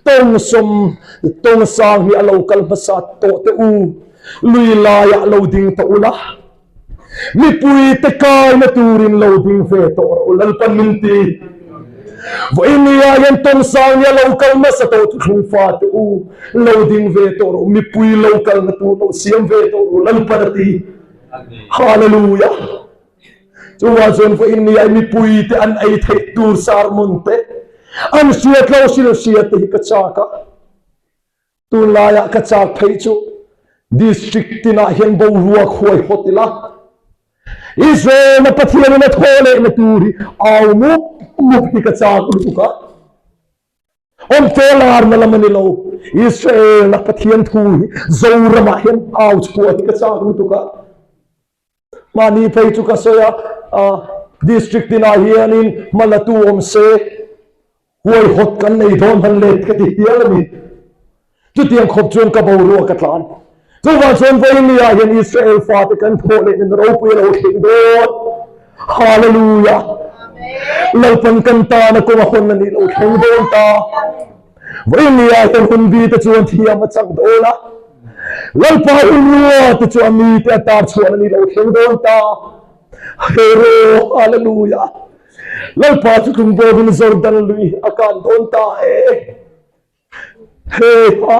Speaker 2: tawng sawm tawng sang hi a lo kal hmasa tawh teh u, lui laiah lo ding tawh ula. Mipui te kaina turin lo ding ve tawh rawh u Lalpan min ti. Vawiin nia hian tawng sang nia lo kal hmasa tawh thuthlung fate u, lo ding ve tawh rawh, mipui lo kalna tur lo siam ve tawh rawh, Lalpan a ti. Hallelujah! Chuvang chuan vawiin nia mipui te an ei theih tur sermon te, an hriat lo hrilh hriat te hi ka chak a. Tunlaiah ka chak phei chu District tinah hian boruak huai hawt ila, Israel-na Pathianin a thaw lehna tur hi au mup mup hi ka chak lutuk a. Awmte larna lam a ni lo, Israel-na Pathian thu hi Zoramah hian au chhuah hi ka chak lutuk a. Mahni phei chu ka sawi a, District tinah hianin hmalatu awm se, Huaihawt kan nei dawn hman let ka ti hial a ni. Chutiang khawp chuan ka boruak a tlan. Chuvang chuan vawinia hian Israel fate kan thawh leh nen ropui a lo thleng dawn. Hallelujah! Lalpan kan tana kawng a hawn a nih lo thleng dawn ta. Vawinia hian hun bi te chuan thiam a chak dawn a. Lalpa hun rua te chu a mite a tar chhuan a nih lo thleng dawn ta. Hero! Hallelujah! Lalpa chu tlung bawrin Jordan lui a kan dawn ta e. He ha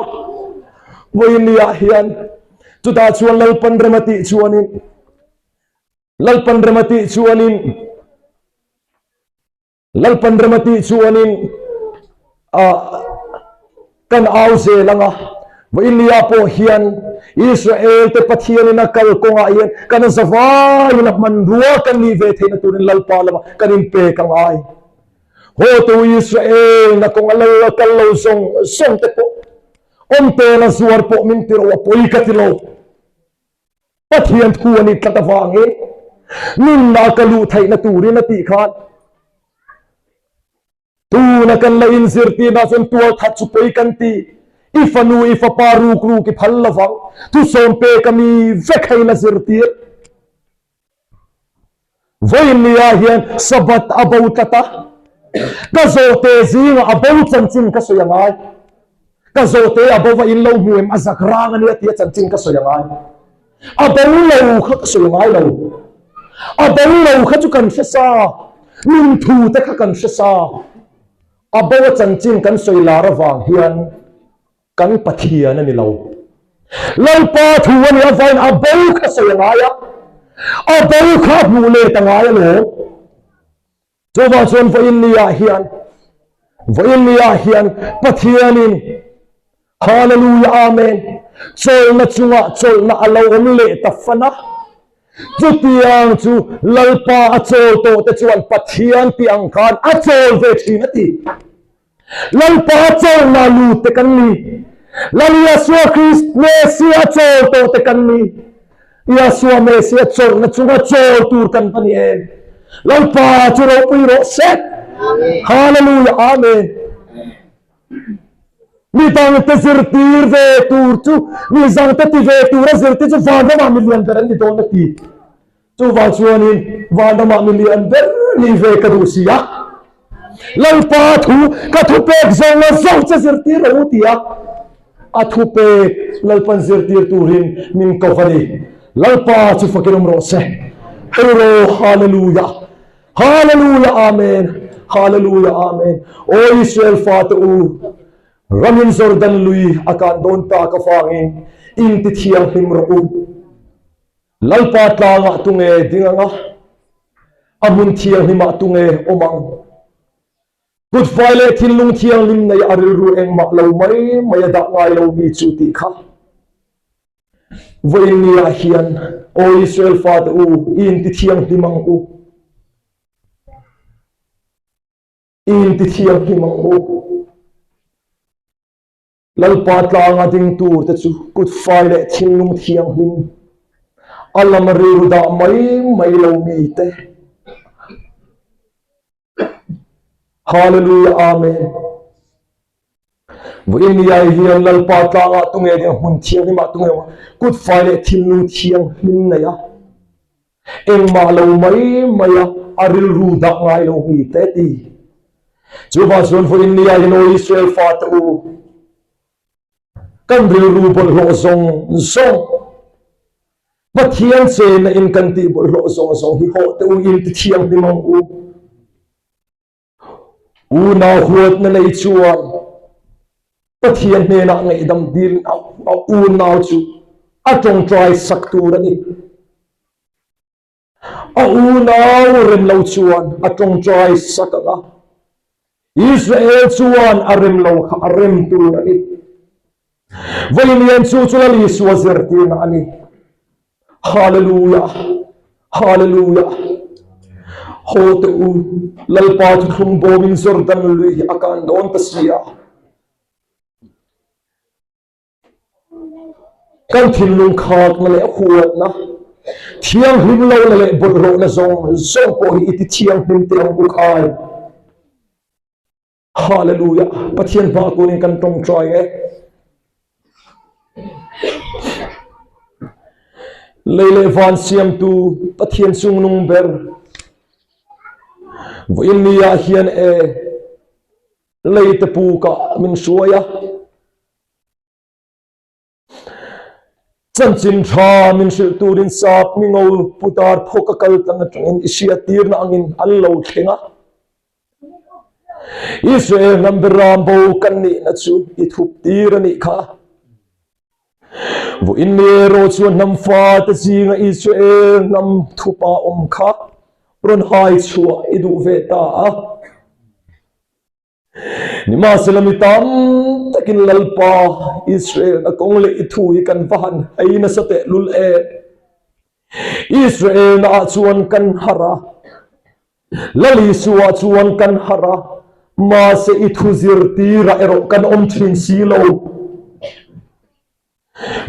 Speaker 2: vawinia hian chutah chuan Lalpan rem a tih chuanin Lalpan rem a tih chuanin Lalpan rem a tih chuanin a Kan au zel ang a, Vawinia pawh hian Israel te Pathianin a kal kawngah hian kan zavaiin a hmanrua kan nih ve theihna turin Lalpa lamah kan inpek a ngai. Hawtu Israel na kawng a lal a kal lo zawng zawng te pawh awmtela zuar pawh min ti ro a pawi ka ti lo. Pathian thu a nih tlat avangin nunna ka luh theihna turin a tih khan Tuna kan la inzirtirna chuan tualthat chu pawi kan ti. I fanu, i fapa ruk ruk i phal lovang. Thusawm pek a mi vek hei la zirtir. Vawiinnia hian Sabbath a bo tlat a, ka zawhte zingah a bo chanchin ka sawi a ngai. Ka zawhte a bo va in lo hmu em a zak rang a nia tia chanchin ka sawi a ngai. A bo lo kha ka sawi ngai lo. A bo lo kha chu kan hre sa. Nun thu te kha kan hre sa. A bo a chanchin kan sawi lar avang hian kan Pathian a ni lo. Lalpa thu a nih avangin a bo kha sawi a ngai a. A bo kha a hmuh let a ngai alawm. Chuvang chuan vawiin ni ah hian, vawiin ni ah hian Pathianin Hallelujah Amen chawlhna chungah chawlhna a lo awm leh ta fan a. Chutiang chu Lalpa a chawl tawh te chuan Pathian tih ang khan a chawl ve thin a ti. Lalpa a chawlhna lut te kan ni. Lal Yahshua Christ Messiah a chawl tawh te kan ni. Yahshua Messiah chawlhna chunga chawl tur kan va ni em. Lalpa chu ropui rawh se. Hallelujah Amen. Mi dangte zirtir ve tur chu mi zangte ti ve tura zirtir chu vanramah mi lian ber an ni dawn a ti. Chuvang chuanin vanramah mi lian ber nih ve ka duh si a. Lalpa thu ka thupek zawng a zo che zirtir rawh u ti a. A thupek Lalpan zirtir turin min ko va ni. Lalpa chu fakin awm rawh se. Hero Hallelujah Hallelujah Amen Hallelujah Amen Aw Israel fate u ramin Jordan lui a kan dawn tak avangin in ti thianghlim rawh u. Lalpa tlangah tunge ding anga, a hmun thianghlimah tunge awm ang? Kutfai leh thinlung thianghlim nei a rilru engmah lo mai mai a dah ngai lo mi chu tih kha. Vawiin niah hian, Aw Israel fate u, i inti thianghlim ang u. I inti thianghlim ang u. Lalpa tlanga ding tur te chu kut fai leh thinlung thianghlim, a lam rilru dah mai mai lo mi te. Hallelujah Amen. Vawiin niai hian Lalpa tlangah tunge ding hmun thianghlim ah tunge kut fai leh thinlung thianghlim nei a, engmah lo mai mai a a rilru dah ngai lo mi te ti. Chuvang chuan vawiin nia hian aw Israel fate u, kan rilru bawlhhlawh zawng zawng, Pathian chenna in kan tih bawlhhlawh zawng zawng hi hawh teh u, in ti thianghlim ang u. Unau huatna nei chuan Pathian hnenah ngaihdam dilin a unau chu a tawngtai sak tur a ni. A unau rem lo chuan a tawngtai sak ang a, Israel chuan a rem lo kha a rem tur a ni. Vailian chu chu Lal Isua zirtirna a ni. Hallelujah! Hallelujah! Haw teh u, Lalpa thuthlung bawmin Jordan lui hi a kan dawn ta si a. Kan thinlung khakna leh huatna, thianghlim lohna leh bawlhhlawhna zawng zawng pawh hi i ti thianghlim teh ang u khai. Hallelujah! Pathian hma tunin kan tawngtai e. Lei leh van siamtu Pathian chungnung ber vawiin ni ah hian e lei te pukah min hruai a. Chanchin tha min hrilh turin sap mingo putar phawk a kal tlang atangin i hriattirna angin an lo thleng a. Israel hnam beram bo kan nihna chu i thup tir a nih kha. Vawiin ni erawh chuan hnam fate zinga Israel hnam thupa awm kha rawn hai chhuah i duh ve ta a. Nimahsela mi tam takin Lalpa Israel na kawng leh i thu hi kan va han hei nasa tehlul em! Israel naah chuan kan harh a, Lal Isua chuan kan harh a, mahse i thu zirtirah erawh kan awm thin si lo.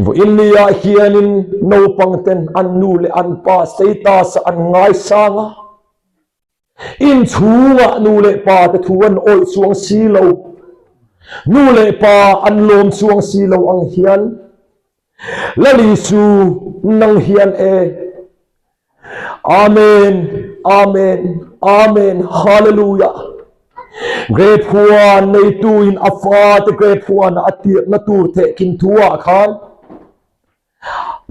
Speaker 2: Vawiin niah hianin naupangten an nu leh an pa status an ngaisang a, Inchhungah nu leh pa te thu an awih chuang si lo, nu leh pa an lawm chuang si lo ang hian Lali chu nang hian e. Amen, Amen, Amen, Hallelujah. Grape huan neituin a fate grape huan a tirhna tur thehkhin thu ah khan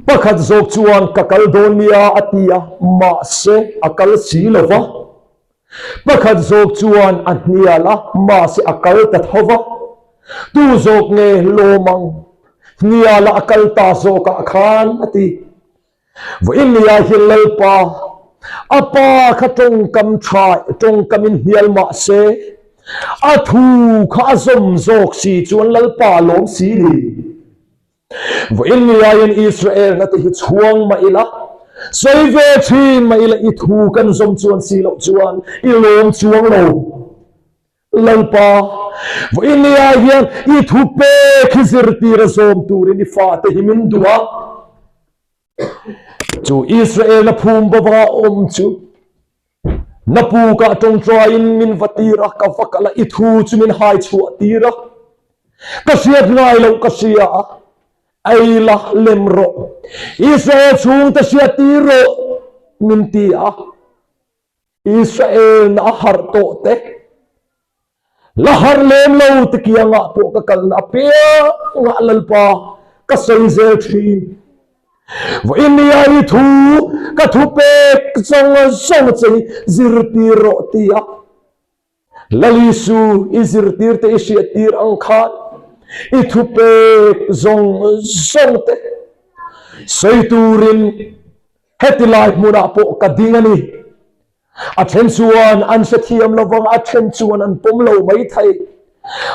Speaker 2: Pakhat zawk chuan ka kal dawn nia a ti a, mahse a kal si lo va. Pakhat zawk chuan a hnial a, mahse a kal ta tho va. Tu zawk nge lawm ang? Hniala a kal ta zawkah khan a ti. Vawiin nia hian Lalpa, a pa kha tawngkam tha, tawngkamin hnial mahse a thu kha a zawm zawk si chuan Lalpa a lawm si ni. Vawiin niaiin Israel na te hi chhuang mah ila, sawi ve thin mah ila i thu kan zawm chuan si loh chuan i lawm chuang lo. Lalpa, vawiin niai hian i thu pek hi zirtir a zawm turin i fate hi min duh a. Chu Israel na phum bawva awm chu na pukah tawngtaiin min va tir a, ka va kal a, i thu chu min hai chhuah tir a. Ka hriat ngai loh ka hria a, ei la lem rawh, Israel chhungte hriat tir rawh min ti a. Israel na a harh tawh te, la harh lem lo te kiangah pawh ka kalna apiangah Lalpa ka sawi zel thin. Vawiin nia i thu ka thu pek zawng zawng che hi zirtir rawh ti a. Lalisu i zirtirte i hriattir ang khan i thupek zawng zawng te sawi turin heti lai hmunah pawh ka ding a ni. A then chuan an hrethiam lo vang, a then chuan an pawm lo mai thei,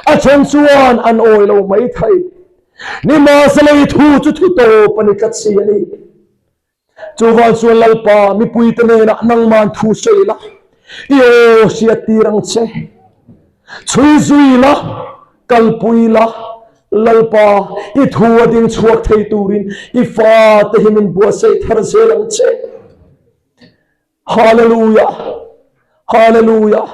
Speaker 2: a then chuan an awi lo mai thei. Nimahsela i thu chu thu tawp a ni tlat si a ni. Chuvang chuan Lalpa, mipuite hnenah nangman thu sawi la, i aw hriattir ang che. Chhui zui la, kalpui la, Lalpa, i thu a ding chhuak thei turin i fate hi min buatsaih thar zel ang che. Hallelujah! Hallelujah!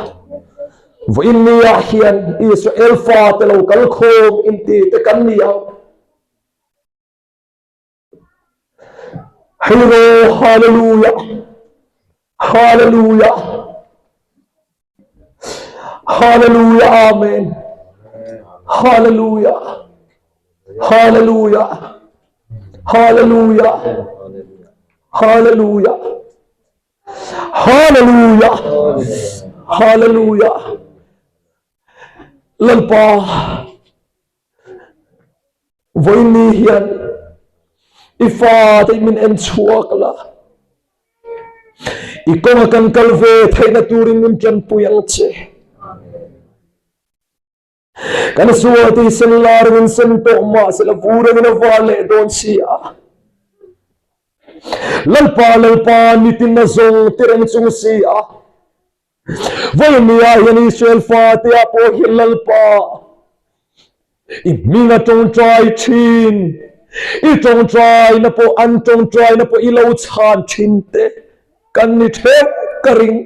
Speaker 2: Vawiin niah hian Israel fate lo kal khawm inti te kan ni ang. Hero hallelujah hallelujah hallelujah amen hallelujah hallelujah hallelujah hallelujah hallelujah hallelujah. Lalpa, vawiin hian i fate min en chhuak la, i kawnga kan kal ve theihna turin min tanpui ang che. Kan sual tih sen lar min sen tawh mah sela vur angin a val leh dawn si a. Lalpa, Lalpa, nitin a zawng tireng chung si a. Vawinia hian Israel fate ah pawh hian Lalpa i hming a tawngtai thin, i tawngtaina pawh an tawngtaina pawh i lo chhan thin te kan ni theuh ka ring.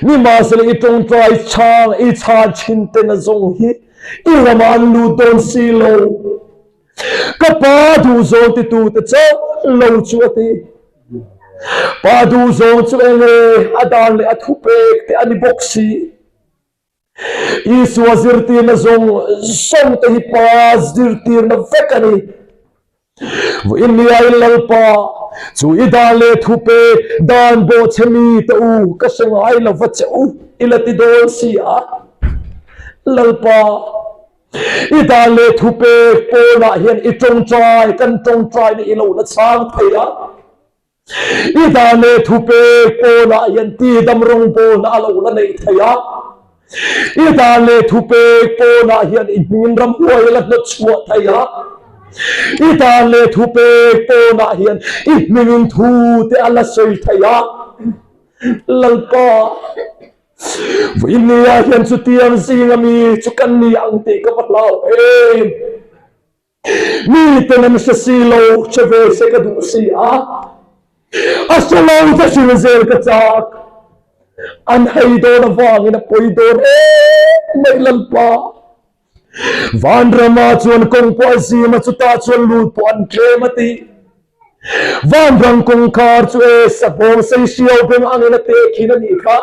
Speaker 2: Nimahsela i tawngtai chhang i chhan thin te na zawng hi i ramah an lut dawn si lo. Ka pa duhzawng titute chauh lo chu a ti. Pa duhzawng chu enge a dan leh a thupek te a ni bawk si. Isua zirtirna zawng zawng te hi Pa zirtirna vek a ni. Vawiin niain Lalpa chu i dan leh thupek dan bawhchhe mi te u ka hre ngai lova che u i la ti dawn si a. Lalpa, i dan leh thupek pawnah hian i tawngtai kan tawngtaina i lo la chhang thei a. I dan leh thupek pawnah hian tidam rawngbawlna a lo la neih theih a. I dan leh thupek pawnah hian i hmingin ramhuai a la hnawt chhuah theih a. I dan leh thupek pawnah hian i hmingin thu te a la sawi theih a. Lalpa, vawiin hian chutiang zinga mi chu kan ni ang tih ka va hlau em. Mi ten an hre si lo, hre ve se ka duh si a, a hre lo te hril zel ka chak. An hei dawn avangin a pawi dawn em mai Lalpa. Vanrama chuan kawng pawh a zim a, chutah chuan lut pawh an tlem a ti. Vanram kawngkhar chu e sahawng sei hriau beng angin a tehkhin a nih kha.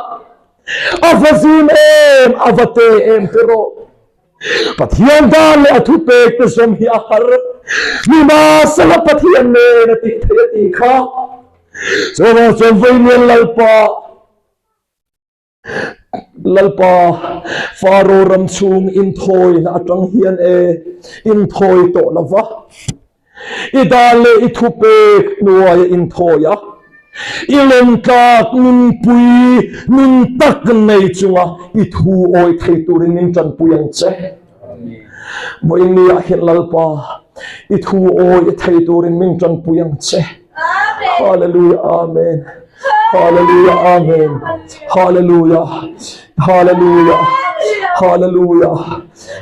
Speaker 2: A va zim em, a va te em tiraw. Pathian dan leh a thupek te zawm hi a har. Nimahsela Pathian nen a tih theih a tih kha. Chuvang chuan vawiin Lalpa, Lalpa, Faro ram chhung inthawina atang hian e inthawi tawh lo va. I dan leh i thupek hnuaia inthawi a, i lawmtlak nunpui nun tak nei chunga i thu awi thei turin min tanpui ang che. Vawiin niah hian Lalpa, i thu awi thei turin min tanpui ang che. Hallelujah, Amen. Hallelujah, Amen. Hallelujah, Hallelujah, Hallelujah.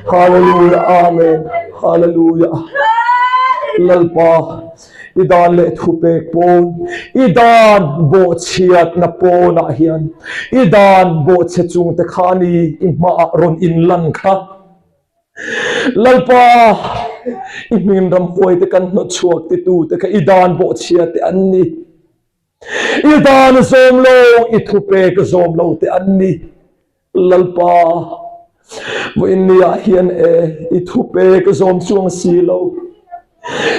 Speaker 2: Hallelujah Amen Hallelujah Lalpa i dan leh thu pek pawn i dan bawhchhiatna pawnah hian i dan bawhchhe chungte kha ni i hmaah rawn inlan kha Lalpa i hming ramhuai te kan hnawt chhuak titu te kha i dan bawhchhia te an ni i dan zawm lo i thu pek zawm lo te an ni Lalpa, vawiin niah hian e, i thupek zawm chuang si lo,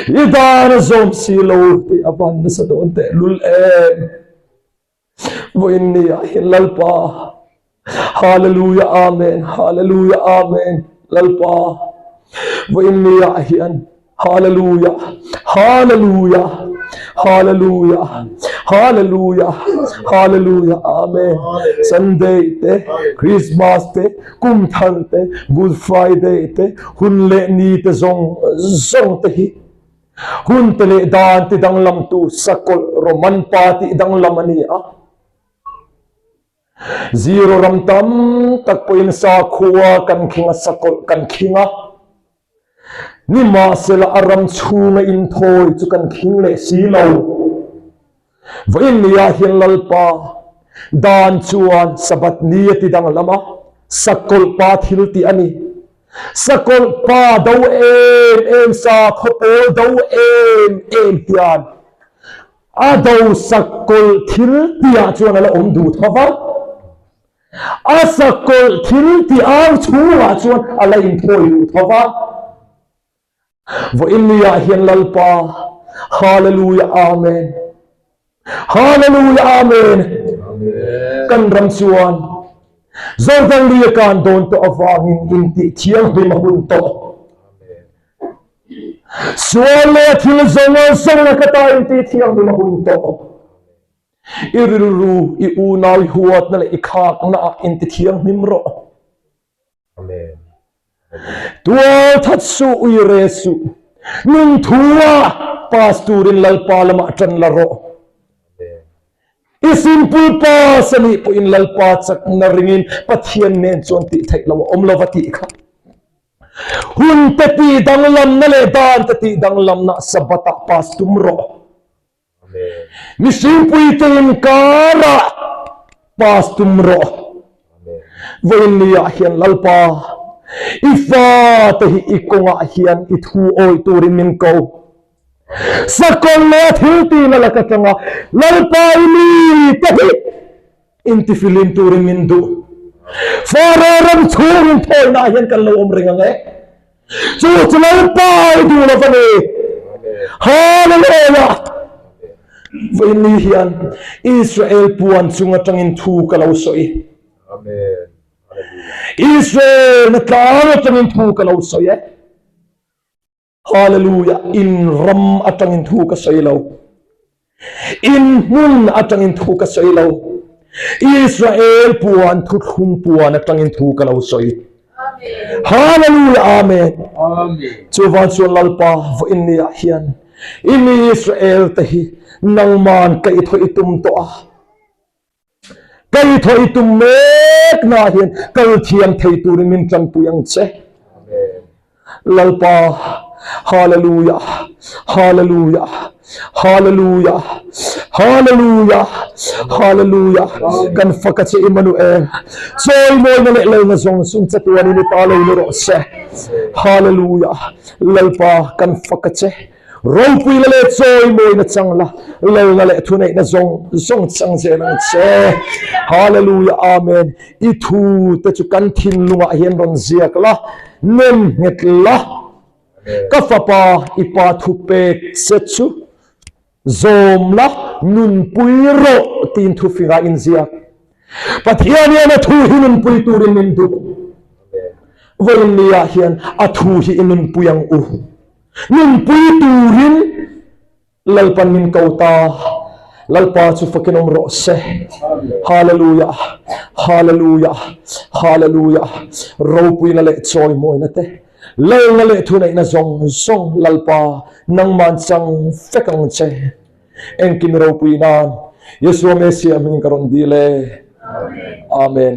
Speaker 2: i dan a zawm si lo tih a van nasa dawn teh lul em. Vawiin niah hian Lalpa, Hallelujah Amen, Hallelujah Amen, Lalpa, vawiin niah hian Hallelujah Hallelujah Hallelujah Hallelujah Hallelujah Amen Sunday te Christmas te kum thar te Good Friday te hun leh ni te zawng zawng te hi hun te leh dan ti danglam tu sakawlh Roman pa tih danglam a ni a. Zero ram tam tak pawhin sakhua kan khing a, sakawlh kan khing a. Nimahsela a ram chhunga inthawi chu kan khing leh si lo. Vawiin niah hian Lalpa dan chuan Sabbath ni a ti danglam a, sakawlh pa thil tih a ni. Sakawlh pa do em em, sakhaw pawl do em em hian A do sakawlh thil tihah chuan a la awm duh tho va, a sakawlh thil tih ang chhungah chuan a la inthawi duh tho va. Vawiin niah hian Lalpa, Hallelujah Amen, Hallelujah Amen, kan ram chuan. Jordan lui a kan dawn tawh avangin intih thianghlim a hun tawh. Sual leh thil zawng zawng a ka ta intih thianghlim a hun tawh. I rilru, i unau, i huatna leh i khakna ah inti thianghlim rawh.
Speaker 4: Amen.
Speaker 2: Tual that suh, ui re suh. Nun thu ah pass turin Lalpa lamah tan la rawh. I simple pass a nih pawhin Lalpa chakna ringin Pathian nen chuan tih theih lo a awm lo va tih kha. Hun te tih danglamna leh dan te tih danglamna Sabbath ah pass tum rawh. Mihringpui te inkarah pass tum rawh. Vawiin ni ah hian Lalpa, i fate hi i kawngah hian i thu awih turin min ko. Sakawlh leh a thiltihna lak atanga Lalpa i mi te hi intifilim turin min duh. Faro ram chhung inthawihna ah hian kan lo awm reng ang e. Chu chu Lalpa i duh lo va ni. Hallelujah! Vawiin ni hian Israel puan chung atangin thu ka lo sawi. Israel na tlang atangin thu ka lo sawi e. Hallelujah! In ram atangin thu ka sawi lo. In hmun atangin thu ka sawi lo. Israel puan thuthlung puan atangin thu ka lo sawi. Hallelujah! Amen. Chuvan chuan Lalpa vawiin ni ah hian i mi Israel te hi nangman ka i thaw i tum tawh a. Ka i thaw i tum mek na hian kal thiam thei turin min tanpui ang che. Lalpa, Hallelujah, Hallelujah, Hallelujah, Hallelujah, Hallelujah. Kan fak a che Immanuel. Chawimawina leh lalna zawng zawng chatuanin i ta lo ni rawh se. Hallelujah, Lalpa kan fak a che. Ropui la leh chawi mawina chang la, lalna leh thuneihna zawng zawng chang zel ang che. Hallelujah Amen. I thu te chu kan thinlungah hian rawn ziak la, nem nghet la. Ka fapa i pa thu pek che chu zawm la, nunpui rawh tiin thufingah inziak. Pathian hian a thu hi nunpui turin min duh. Vawiin ni ah hian a thu hi i nunpui ang u. Nunpui turin Lalpan min ko ta. Lalpa chu fakin awm rawh se. Hallelujah, Hallelujah, Hallelujah. Ropuina leh chawimawina te, Lalna leh thuneihna zawng zawng Lalpa nangman chang vek ang che. Engkim ropui nan Yeshua Messiah hmingin ka rawn dil e. Amen.